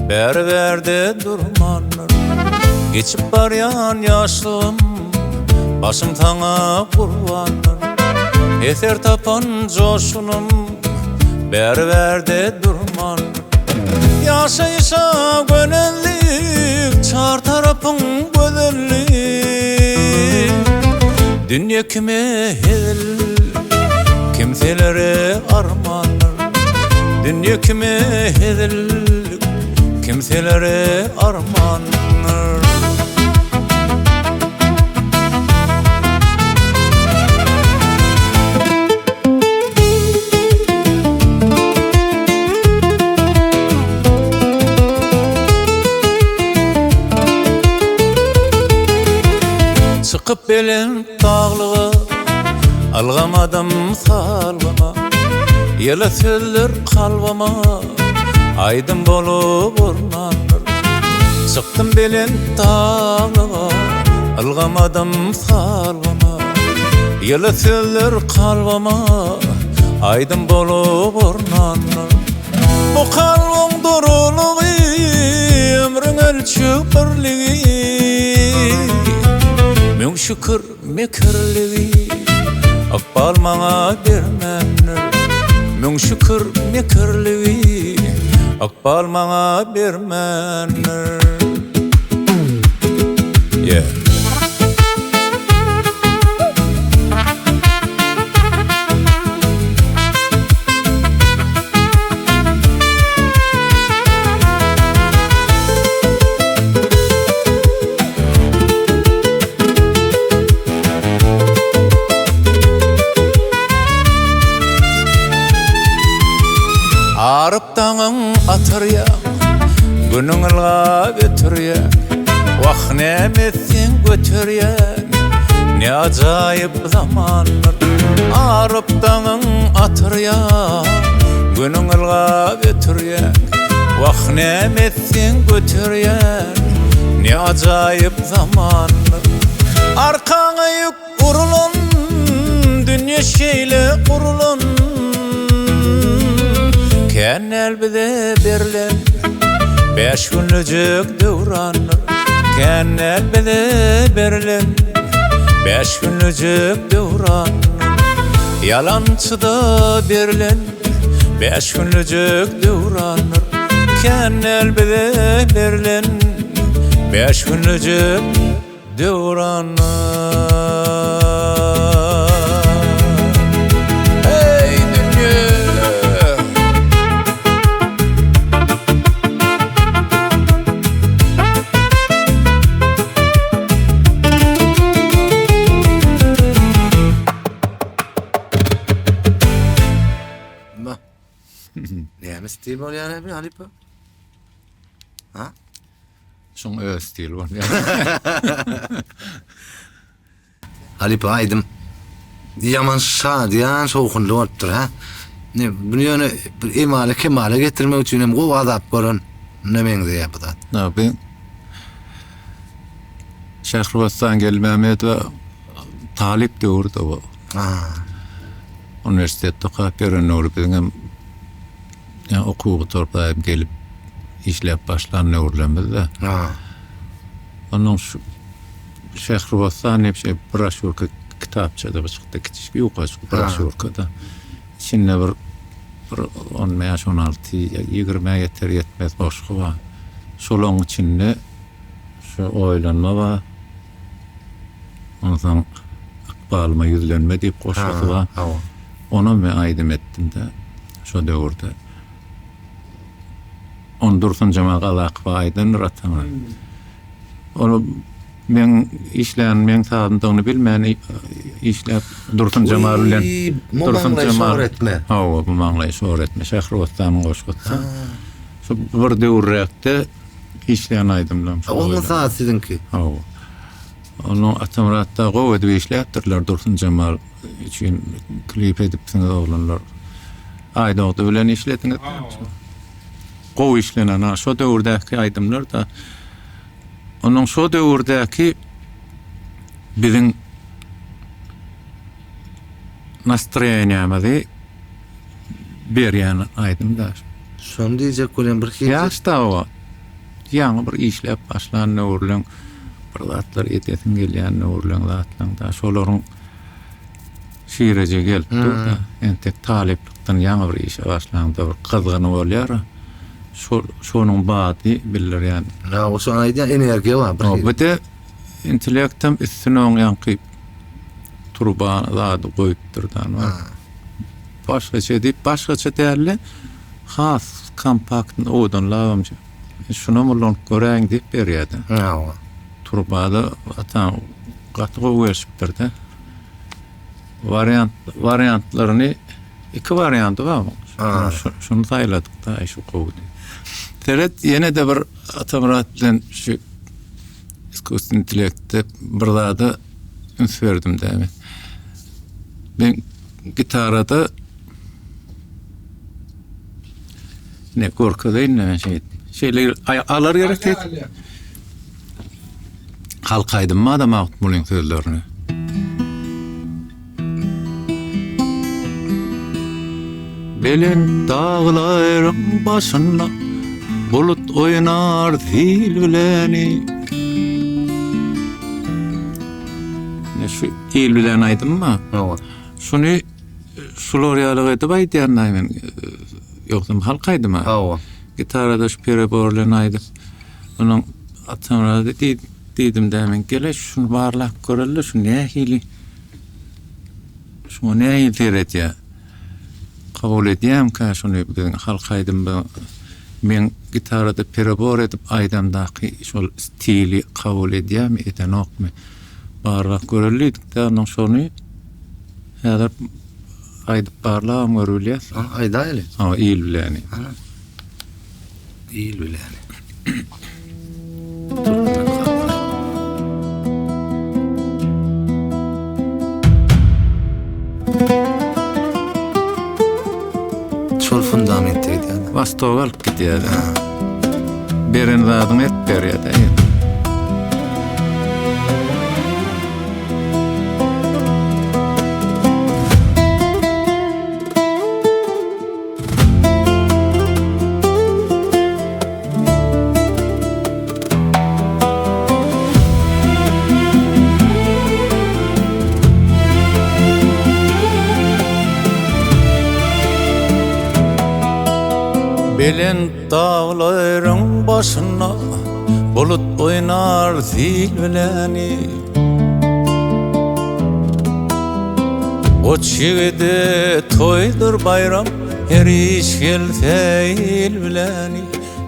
Bäri-bärde durmandyr Geçip barýan ýaşlygym Başym saňa gurbandyr Eser tapan joşgunym Bäri-bärde durmandyr Ýaşaýşa gönenlik Çar tarapyň gözellik Dünýe kime hezil Kimselere armandyr Dünýe kime hezil Kimselere armandyr. Çykyp belent daglyga, Ylgamadym salgyma, Ýyly sözler kalbyma, Aýdym bolup ornandyr. Çykdym belent daglyga, Ylgamadym salgyma, Ýyly sözler kalbyma, Aýdym bolup ornandyr. Bu kalbyň durulygy, Ömrüň ölçeg birligi. Müň şükür mekirligi, Ykbal maňa bermändir. Müň şükür mekirligi, Ykbal maňa bermändir. Yeah. Aryp daňyň atyrýaň, Günüň ylgap ötürýäň, Wah, näme etseň göterýän, Ne ajaýyp zamandyr. Aryp daňyň atyrýaň, Günüň ylgap ötürýäň, Wah, näme etseň göterýän, Ne ajaýyp zamandyr. Arkaňa ýük Gurulan dünýe şeýle gurulan Kän däl bize berlen Bäş günlüjik döwrandyr Kän däl bize berlen Bäş günlüjik döwrandyr Ýalançyda berlen Bäş günlüjik döwrandyr Kän däl bize berlen Bäş günlüjik Döwrana Eý dünýe! Stil bolýar abi halypa? Ha? Şoň öz stili bolýar. Halypa aýdym ýaman şadyýan şowhunly bolupdyr ha. Ne bunu ýöne bir emala kemala getirmek üçin hem gowy azap gören ne meňzeýär bu zat. Ha, bu Şähribossan Gelmämmedowa talyp döwürde bu. Ha. Uniwersitetde okap ýören döwri biziň hem ýa okuw gutaryp daýym gelip işläp başlan döwürlerimizde. Ha. Ondan şu Şähribossan diýip şeý broşýurka kitapçada bir çykdy, kiçijik ýukaçyk broşýurkada. Içinde bir bir 15, 16, 20-ä ýeter ýetmez goşgy bar. Şolaň içinde şu oýlanma bar. Onsoň Ykbalyma ýüzlenme diýip goşgusy bar. Onam men aýdym etdim-de şo döwürde. Ony Dursunjemal Gazakowa aýdandyr ataňa. Ol meň işlän, meň sazymdygyny bilmän işläp Dursunjemal bilen. Bu maňlaýy şor etme. Hawa, bu maňlaýy şor etme. Şähribossanyň goşgusy. Şu bir döwürräkde işlän aýdymlarym. Onuň sazy siziňki? Hawa. Onu Atamyrat da gowy edip işläpdirler Dursunjemal üçin klip edipsiňiz oglanlar. Aýdogdy bilen işlediňiz. Gowy işlenen ha şo döwürdäki aýdymlar da onuň şo döwürdäki biziň nastroýeniýamyzy berýän aýdym da. Şony diýjek bolýan bir hili. Ýaş da o. Ýaňy bir işläp başlan döwürleň bir zatlar edesiň gelýän döwürleň zatlaň da şolaryň şireje gelip dur-da. Entek talyplykdan ýaňy bir işe başlaňda bir gyzgyny bolýar. Şol şonuň bady bildirýän. Ha, o şony aýdýan energiýa bar bir hili. Bir-de intellektem üstüne oň ýaňky truba zady goýupdyr-da. Başgaça diýip, başgaça däl-de, has kompaktny, owadanlabam şunam ulanyp göräýiň diýip berýär-de. Hawa. Trubada ata gaty gowy gelşipdir-de. Wariant, wariantlaryny iki warianty bar. Şuny saýladyk-da, şu gowy diýip. Seret, ýene-de bir Atamyrat bilen şu iskusstweniý intellektde bir zada üns berdim-de men. Men gitarada ne görkezeýin men şey. Şeýle alar gerek diýip. Halk aýdym bar-da Magtymgulyň sözlerini. Belent daglaryň başynda bulut oýnar sil bileni. Ne şu il bilen aýdym bar. Hawa. Şuny şular ýaly edip aýdýan men. Ýogsam halk aýdymy? Hawa. Gitarada şu perebor bilen aýdyp. Onuň Atamyrada diýdim dä men gele şuny barlap göreli şu nähili şuňa nähili seredýär. Kabul edýärmikä şuny biziň halk aýdymda men gitarada perebor edip aýdamdaky şol stili kabul edýärmi edenokmy barlap göreli diýdik-de onnoň şony häzir aýdyp barlabam görübilýäs. Aýdaýly. Hawa il bileni. Il bilen. Türkmen halky. Şol fundamentde gidýär. Wostoga alyp gidýär. Beren zadyňy et berýär. Belent daglaryň başynda bulut oýnar sil bileni. Goç ýigide toýdur baýram, her iş gelse il bileni,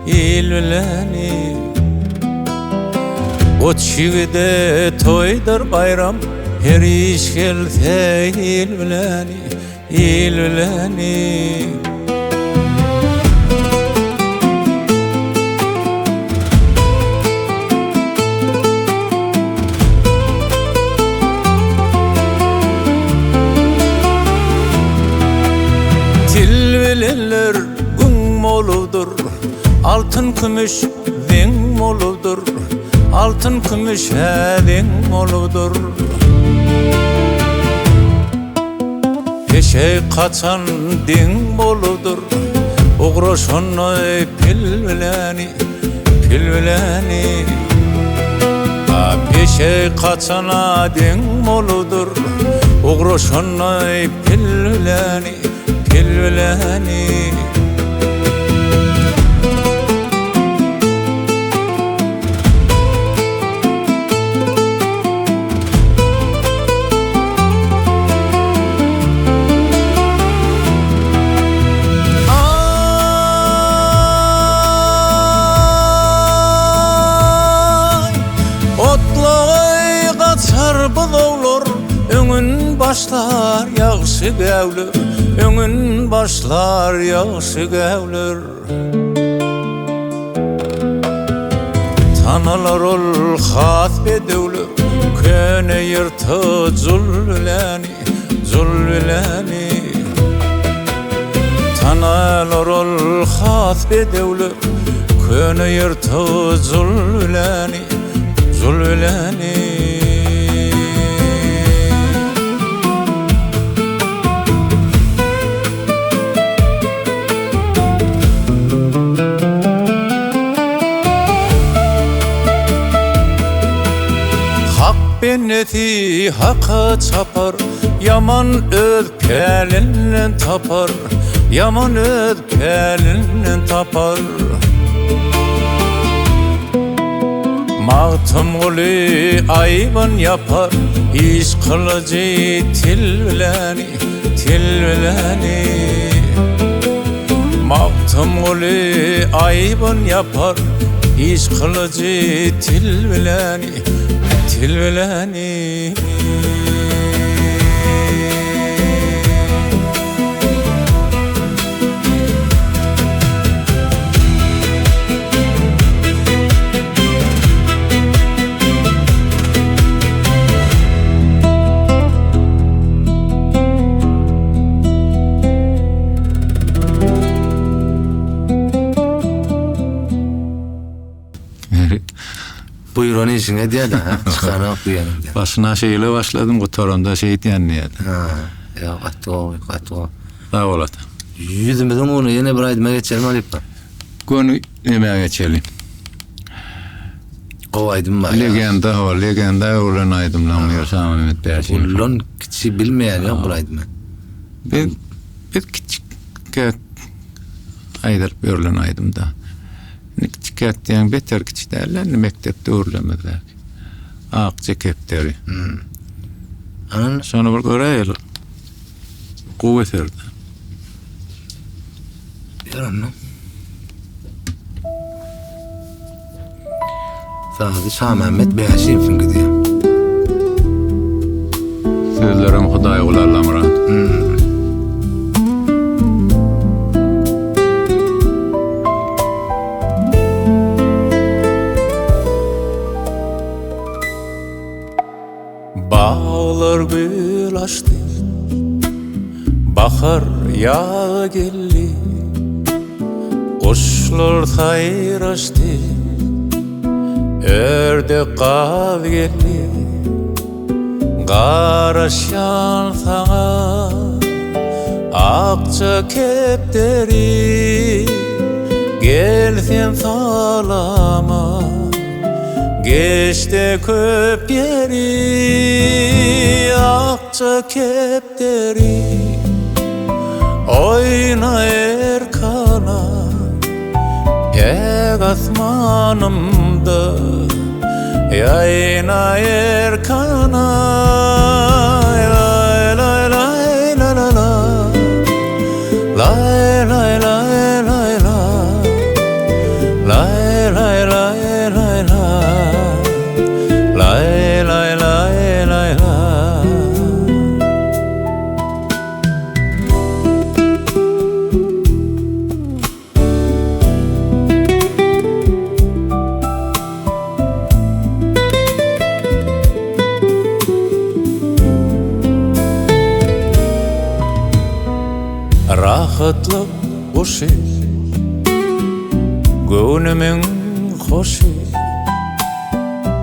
il bileni. Goç ýigide toýdur baýram, her iş gelse il bileni, il bileni. Gelenler güň boludyr, Altyn kümüş zeň boludyr, Altyn kümüş zeň boludyr. Peşek kaçan deň boludyr, Ugraşanda pil bileni, pil bileni. A peşek kaçana deň boludyr, Ugraşanda pil bileni, pil bileni. Aý, otlagy gaçar buzawlar, Öňün başlar ýagşy gäwler, Öňün başlar ýagşy gäwler. Tanalar ol has bedewler, Köne ýyrtyjy jul biläni, jul biläni. Tanalar ol has bedewler, Köne ýyrtyjy jul biläni, jul biläni. Hak bendesi Haka çapar, Ýaman öz pälinden tapar, Ýaman öz pälinden tapar. Magtymguly aýbyn ýapar, Iş kylyjy til biläni. Til bileni Magtymguly aýbyn ýapar, Iş kylyjy til bileni, til bileni. Buýran işiňi edýär-de, ha? Çykanok diýeniňde. Başyna şeýle başladym, gutaranda şeýdýän diýýär. Ha, ýa gaty gowy, gaty gowy. Sag bol ata. Ýüzümiziň ugruna ýene bir aýdyma geçelim halypa. Göni nämä geçeli? Gowy aýdym bar. Legenda o, legenda öwrülen aýdymlaryň biri Şamymet Bäşimow. Ullan kiçi bilmeýän ýok bul aýdymy. Biz biz kiçikäk aýdylyp ýörlen aýdymda. Indi kiçikäk diýen beter kiçi däl indi mekdep döwürlerimizdäki. Akja kepderi. Hmm. Anan Şony bir göräýeli. Gowy eserdi. Ber onda. Sazy Şamämmet Bäşiýewiň gidýär. Sözlerem Hudaýguly Allamyrat. Hmm. Baglar gül açdy, bahar ýagy geldi, Guşlar saýraşdy, ördek gaz geldi. Garaşýan saňa akja kepderi, Gel sen salama. Geçdi köp ýeri akja kepderi Oýna erkana päk asmanymda Ýaýna erkana Laý laý laý la la la Laý laý laý laý la Laý laý laý laý la Laý laý laý laý la Rahatlyk. guşy Göwnümiň hoşy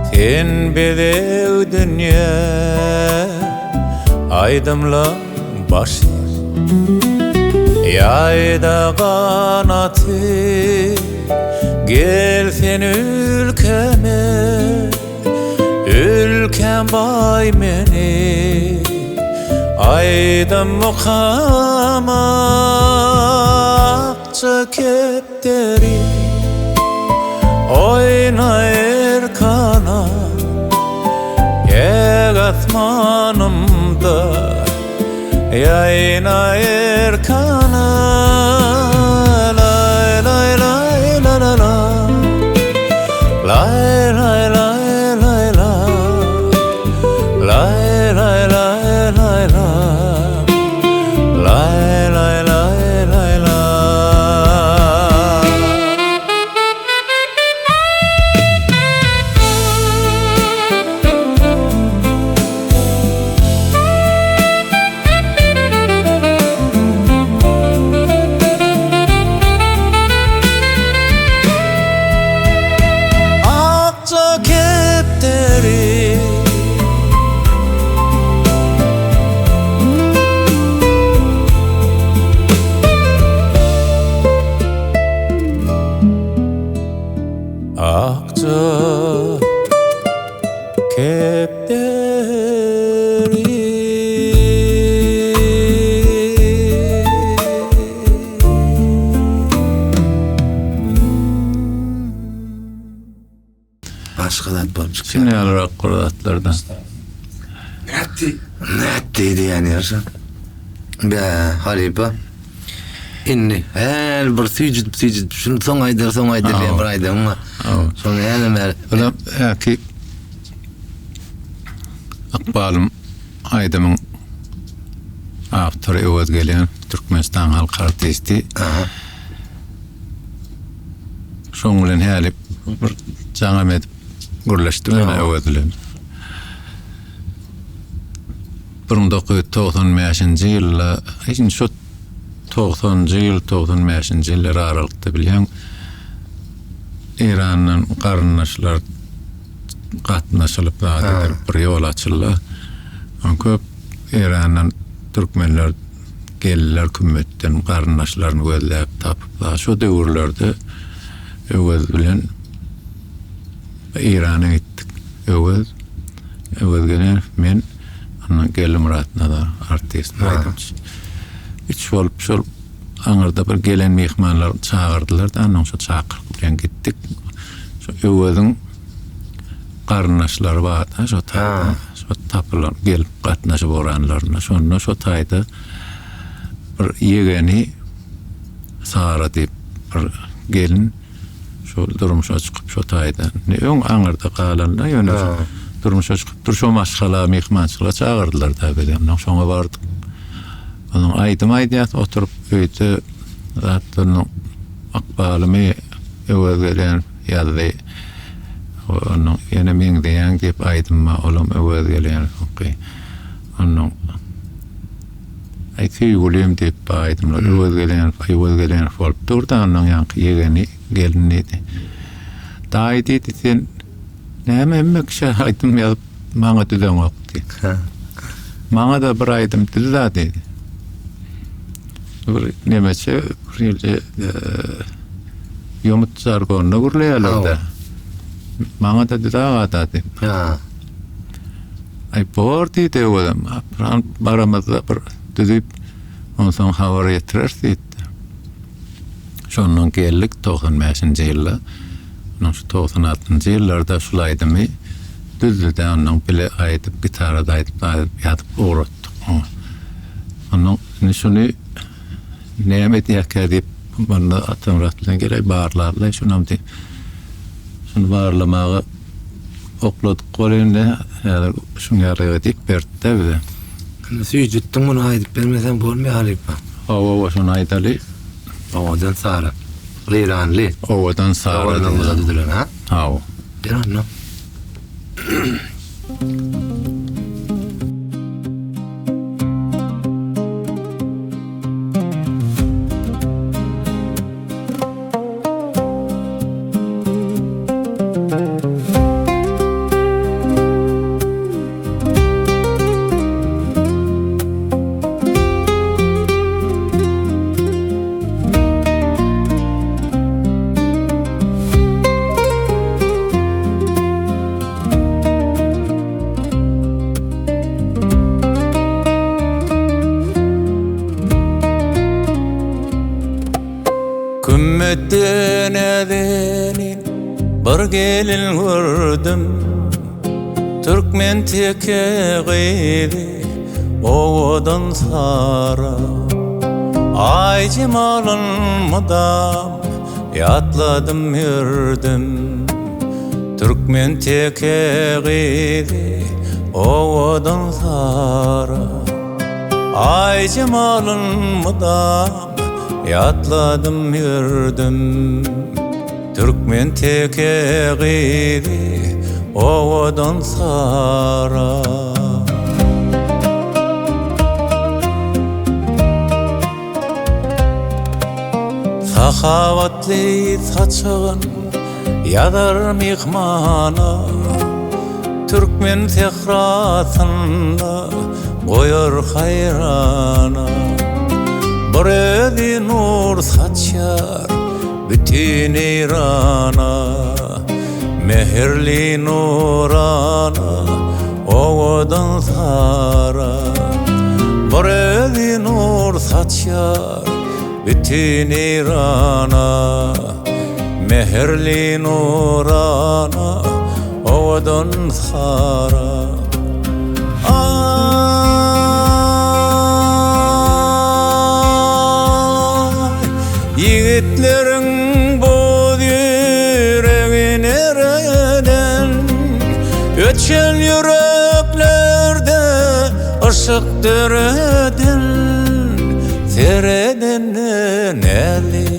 Sen bezeg dünýä Aýdymlaň başy Ýaýda ganaty Gel sen ülkäme Ülkäm baý meni Aýdym mukama Akja kepderi Oýna erkana Päk asmanymda Ýaýna erkana Laý laý laý la la la Laý laý laý laý la Laý laý laý laý la Laý laý laý laý la. Akja kepderi. Akja kepderi. Başga zat bolup çykýar. Şuny ýalyrak bir zatlardan. Nätdi? Nätdi diýýän ýerse. Bä, halypa. Indi häl bir süýjüdip süýjüdip şuny soň aýdar soň aýdar diýen bir aýdymyň bar. Şony hälem bäri. Olam häki Ykbalym aýdymyň awtory Öwez Gelenow Türkmenistan halk artisti. Aha. Şoň bilen häli bir jaňam edip gürleşdim men Öwez bilen. 1995-nji ýylda, indi şu 90-njy ýyl, 95-nji ýyllar aralykda bilýäň, Eýrandan garyndaşlar gatnaşylyp zat edilip bir ýol açyldy. Köp Eýrandan türkmenler geldiler kümmetden garyndaşlaryny gözläp tapyp. Şo döwürlerde Öwez bilen Eýrana gitdik. Öwez, Öwez Gelenow, men, ondan Geldimyrat Nazar, artist, aýdymçy. Üç bolup şol aňyrda bir gelen myhmanlar çagyrdylar-da, ondan şo çakylyk bilen gitdik. Şo Öweziň garyndaşlary bar-da şo taýda. Şo tapylan, gelip gatnaşyp oranlarynda. Şonda şo taýda bir ýegeni Sara diýip bir gelin Şol durmuşa çykyp şo taýda. Indi öň aňyrda galanda ýöne durmuşa çykypdyr şo maşgala myhmançylyga çagyrdylar da bizi. Ondan şoňa bardyk. Onuň aýdym aýdýas oturyp öýde zatlarynyň ykbalymy Öwez gelen ýazdy. Onuň ýene meňzeýäň diýip aýdym bar olam Öwez Gelenowyňky. Onuň Aý söýgülim diýip bir aýdymlar Öwez Gelenow, Öwez Gelenow bolup durdy, ondan ýaňky ýegeni gelin diýdi. Daýy diýdi, sen näme hemme kişä aýdym ýazyp maňa düzeňok diýdi. Maňa-da bir aýdym düz-dä diýdi. Bir nemeçe bir ýerde ýomut žargonynda gürleýärler-de. Maňa-da düz aga-da diýip. Aý, bor diýdi Öwezem. Apran baramyzda bir düzüp, onsoň habar ýetireris diýdi. Şondan geldik 95-nji ýylda. Ondan şu 96-njy ýyllarda şul aýdymy düzdü-de, ondan bile aýdyp, gitarada aýdyp, aýdyp, ýazyp ugratdyk oňa. Ondan indi şuny näme edýärkä diýip, munda Atamyrat bilen geleý barlaly şunam diýip. Şuny barlamaga Okladyk welin indi häzir şuň ýaly edip berdi-de bize. Indi süýjütdiň muny aýdyp bermeseň bolmaýar halypa. Hawa hawa şony aýdaly. Owadan Sara. Eýranly. Owadan Sara. Owadan düzülen ha? Hawa. Ber onda. Ýürekde näzenin bir gelin gördüm Türkmen teke gyzy owadan Sara Aý jemalyn mydam ýatladym ýördüm Türkmen teke gyzy owadan Sara Aý jemalyn mydam Ýatladym ýördüm Türkmen teke gyzy owadan Sara. Sahawatly saçagyn ýazar myhmana, Türkmen sährasynda goýar haýrana. Bir özi nur saçýar bütin Eýrana, Mähirli nurana, owadan Sara. Bir özi nur saçýar bütin Eýrana, Mähirli nurana, owadan Sara. Aý, ýigitleriň boz ýüregi nereden, Öçen ýüreklerde yşyk döreden, Seredende näzli,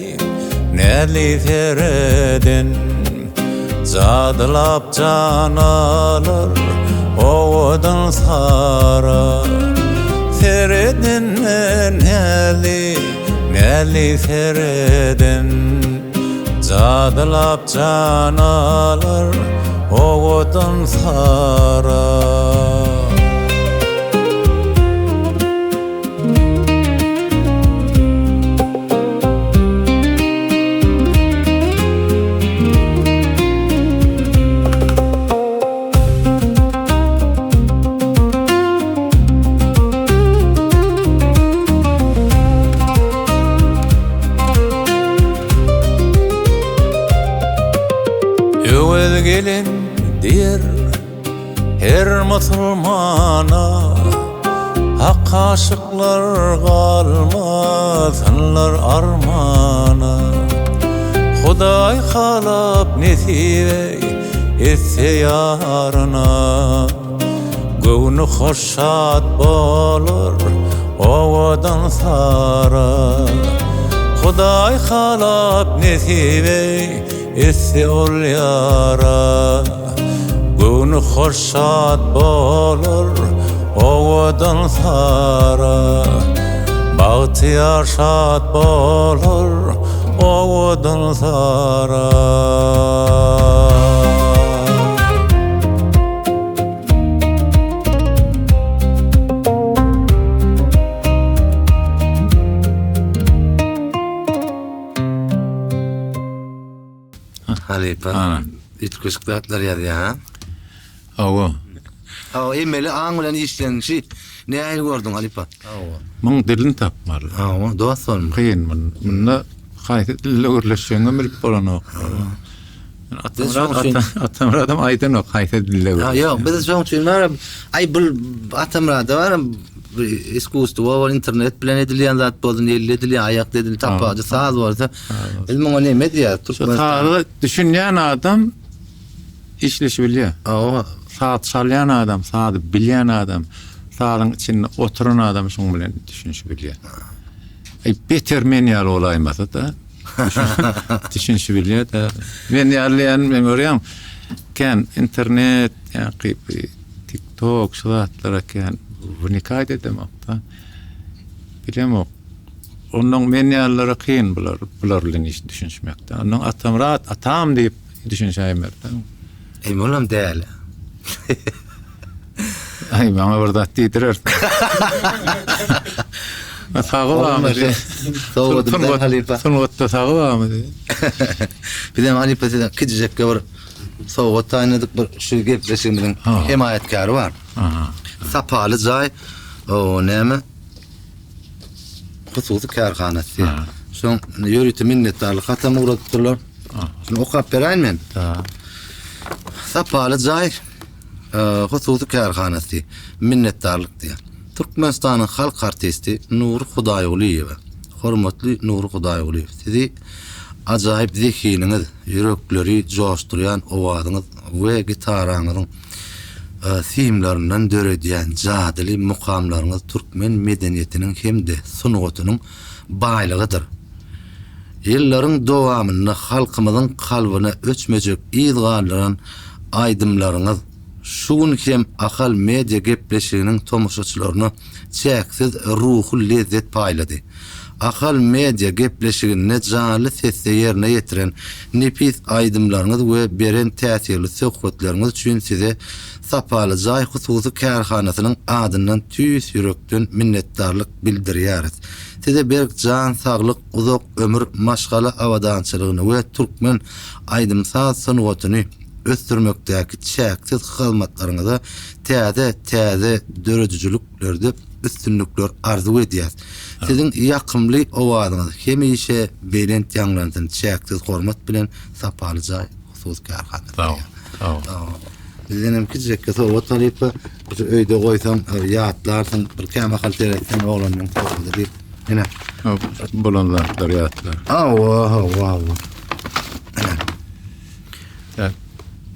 näzli sereden. Jadylap jan alar owadan Sara Seredende näzli, näzli sereden Jadylap jan alar owadan Sara. Öwez gelen diýer Her musulmana Hak aşyklar galmasynlar armana Hudaý halap nesip etse ýaryna Göwni hoş şat bolar owadan Sara Hudaý halap nesip etse ol ýara Göwni hoş şat bolar owadan Sara Bagtyýar şat bolar owadan Sara. Halypa. Üýtgeşik zatlar ýazýar ha. Hawa. Hawa, emeli aň bilen işlenişi nähili gördüň halypa? Hawa. Muň dilini tapmaly. Hawa, dost bolmaly. Kyn mun. Munda haýsy dilde gürleşjegiňem bilip bolanok. Atamyrat Atamyradam aýdanok haýsy dilde gürleşýär. Ýok, biz şoň üçin bar. Aý bul Atamyrada bar. Iskusstwo bol internet bilen edilýän zat bolsun, elde edilýän, aýakda edilýän tapawudy saz bolsa. Biz muňa neme diýýäris? Türkmenistan. Saza düşünýän adam işleşip bilýär. Hawa. Saz çalýan adam, sazy bilýän adam, sazyň içinde oturan adam şuň bilen düşünişip bilýär. Aý beter men ýaly bolaýmasa-da düşünişip bilýär-de. Men ýaly diýýän, men görýän kän internet ýa-ki TikTok şu zatlara kän wnikать edemok-da. Bilemok. Onnoň men ýalylara kyn bular, bular bilen iş düşünişmekde. Onnoň Atamyrat, atam diýip düşünişäýmeli-dä. Eý, olam däl. Aý, maňa bir zat diýdirersiň. Sagy barmy diýip. Sowgadymdan halypa. Sungatda sagy barmy diýip. Bizem halypa size kiçijekge bir sowgat taýynladyk. Bir şu gepleşigimiziň hemaýatkäri bar. Sapaly jaý, o näme? Hususy kärhanasy. Şoň ýörite minnetdarlyk hatam ugradypdyrlar. Şuny okap beräýin men. Sapaly jaý hususy kärhanasy minnetdarlyk diýýär. Türkmenistanyň halk artisti Nury Hudaýgulyýewe. Hormatly Nury Hudaýgulyýew, sizi ajaýyp zehiniňiz, ýürekleri joşdurýan owazyňyz we gitaraňyzyň simlerinden döredýän jadyly mukamlaryňyz türkmen medeniýetiniň hem-de sungatynyň baýlygydyr. Ýyllaryň dowamynda halkymyzyň kalbyna öçmejek yz galdyran aýdymlaryňyz şu gün hem Ahal media gepleşiginiň tomaşaçylaryna çäksiz ruhy lezzet paýlady. Ahal media gepleşiginde janly sesde ýerine ýetiren nepis aýdymlaryňyz we beren täsirli söhbetleriňiz üçin size Sapaly jaý hususy kärhanasynyň adyndan tüýs ýürekden minnetdarlyk bildirýäris. Size berk jan saglyk, uzak ömür, maşgala abadançylygyny we türkmen aýdym-saz sungatyny ösdürmekdäki çäksiz hyzmatlaryňyza täze täze döredijiliklerde üstünlikler arzuw edýäs. Siziň ýakymly owazyňyz hemişe belent ýaňlansyn çäksiz hormat bilen Sapaly jaý hususy kärhanasy. Sag bol. Sag bol. Bizden hem kiçijekge sowgat halypa. Şu öýde goýsaň ýatlarsyň, bir kämahal seretseň oglanyň sowgady diýip. Ine. Bolan zatlar ýatlar. Hawa, hawa, hawa.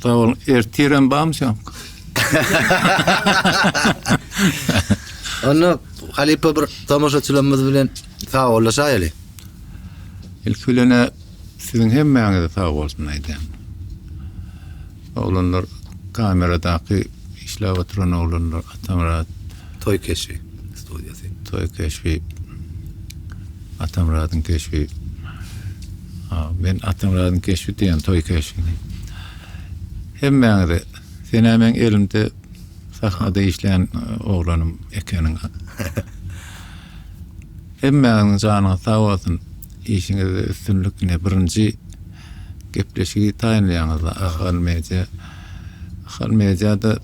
Sag bol. Ertirem barmy sen? Onda halypa bir tomaşaçylarymyz bilen sag bollaşaýaly. Ilki bilen siziň hemmäňize sag bolsun aýdýan. Oglanlar kameradaky işläp oturan oglanlar Atamyrat Toý keşbi studiýasy. Toý keşbi Atamyradyň keşbi. Men Atamyradyň keşbi diýen toý keşbini. Hemmäňize sen-ä meň elimde sahnada işleýän oglanym ekeniň. Hemmäňiziň janyňyz sag bolsun. Işiňizde üstünlik ine birinji gepleşigi taýynlaýaňyzda Ahal media Ahal mediada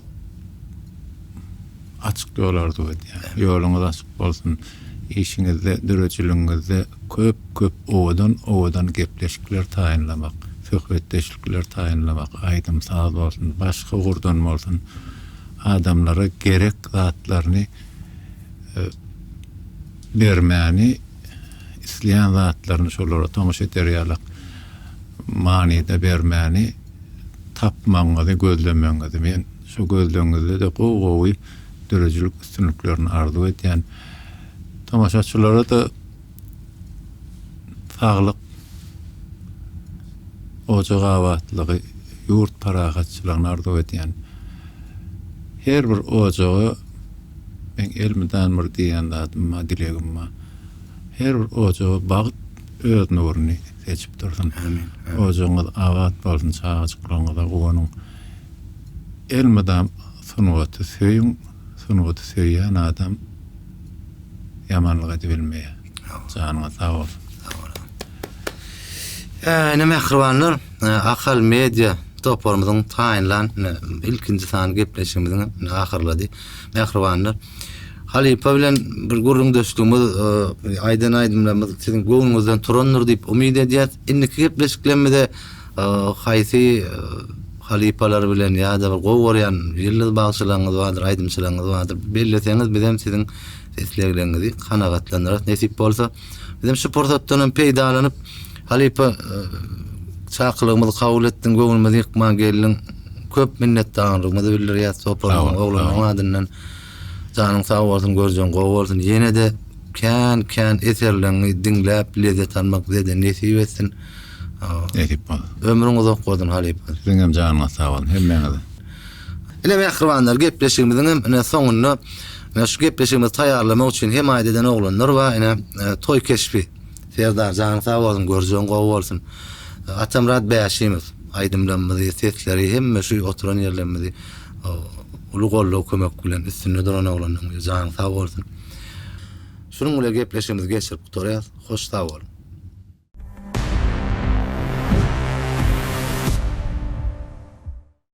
açyk ýol arzuw edýän. Ýoluňyz açyk bolsun. Işiňizde, döredijiligiňizde köp köp owadan owadan gepleşikler taýynlamak, söhbetdeşlikler taýynlamak, aýdym saz bolsun, başga ugurdan bolsun adamlara gerek zatlaryny bermäni isleýän zatlaryny şolara tomaşa eder ýalak manyda bermäni tapmagyňyzy, gözlemegiňizi men şo gözlegiňizde-de gowy-gowy döredijilik üstünliklerini arzuw edýän. Tomaşaçylara-da saglyk, ojak abatlygy, ýurt parahatçylygyny arzuw edýän. Her bir ojaga Meň elmydam bir diýýän zadym bar, dilegim bar. Her bir ojaga bagt öz nuruny seçip dursun. Amin. Ojagyňyz abat bolsun, çagajyklaryňyza guwanyň. Elmydam sungaty söýüň, sungaty söýýän adam ýamanlyk edibilmeýär. Janyňyz sag bolsun. Sag boluň. Ine mähribanlar, Ahal Media toparymyzyň taýynlan ilkinji sany gepleşigimiziň ine ahyrlady. Mähribanlar, halypa bilen bir gürrüňdeşligimiz, aýdan aýdymlarymyz siziň göwnüňizden turandyr diýip umyt edýäs. Indiki gepleşiklerimize haýsy halypalar bilen ýa-da bir gowy görýän ýyldyz bagşylaryňyz bardyr, aýdymçylaryňyz bardyr, belleseňiz bizem siziň islegleriňizi kanagatlandyrarys nesip bolsa. Bizem şu pursatdan hem peýdalanyp, halypa çakylygymyzy kabul etdiň, göwnümizi ýykman geldiň. Köp minnetdarlygymyzy bildirýäs toparymyzyň, oglanlaryň adyndan. Janyň sag bolsun, görjegiň gowy bolsun. Ýene-de kän-kän eserleriňi diňläp, lezzet almak bize-de nesip etsin. Nesip bolsun. Ömrüň uzak bolsun, halypa. Siziň hem janyňyz sag bolsun, hemmäňiziň. Ine mähribanlar gepleşigimiziň hem ine soňunda ine şu gepleşigimizi taýýarlamak üçin hemaýat eden oglanlar bar ine toý keşbi Serdar janyň sag bolsun görjegiň gowy bolsun Atamyrat Bäşimow aýdymlarymyzy sesleri hemme şu oturan ýerlerimizi uly goldaw kömek bilen üstünde duran oglanlaryň janyň sag bolsun Şunuň bilen gepleşigimizi geçirip gutarýas hoş sag boluň.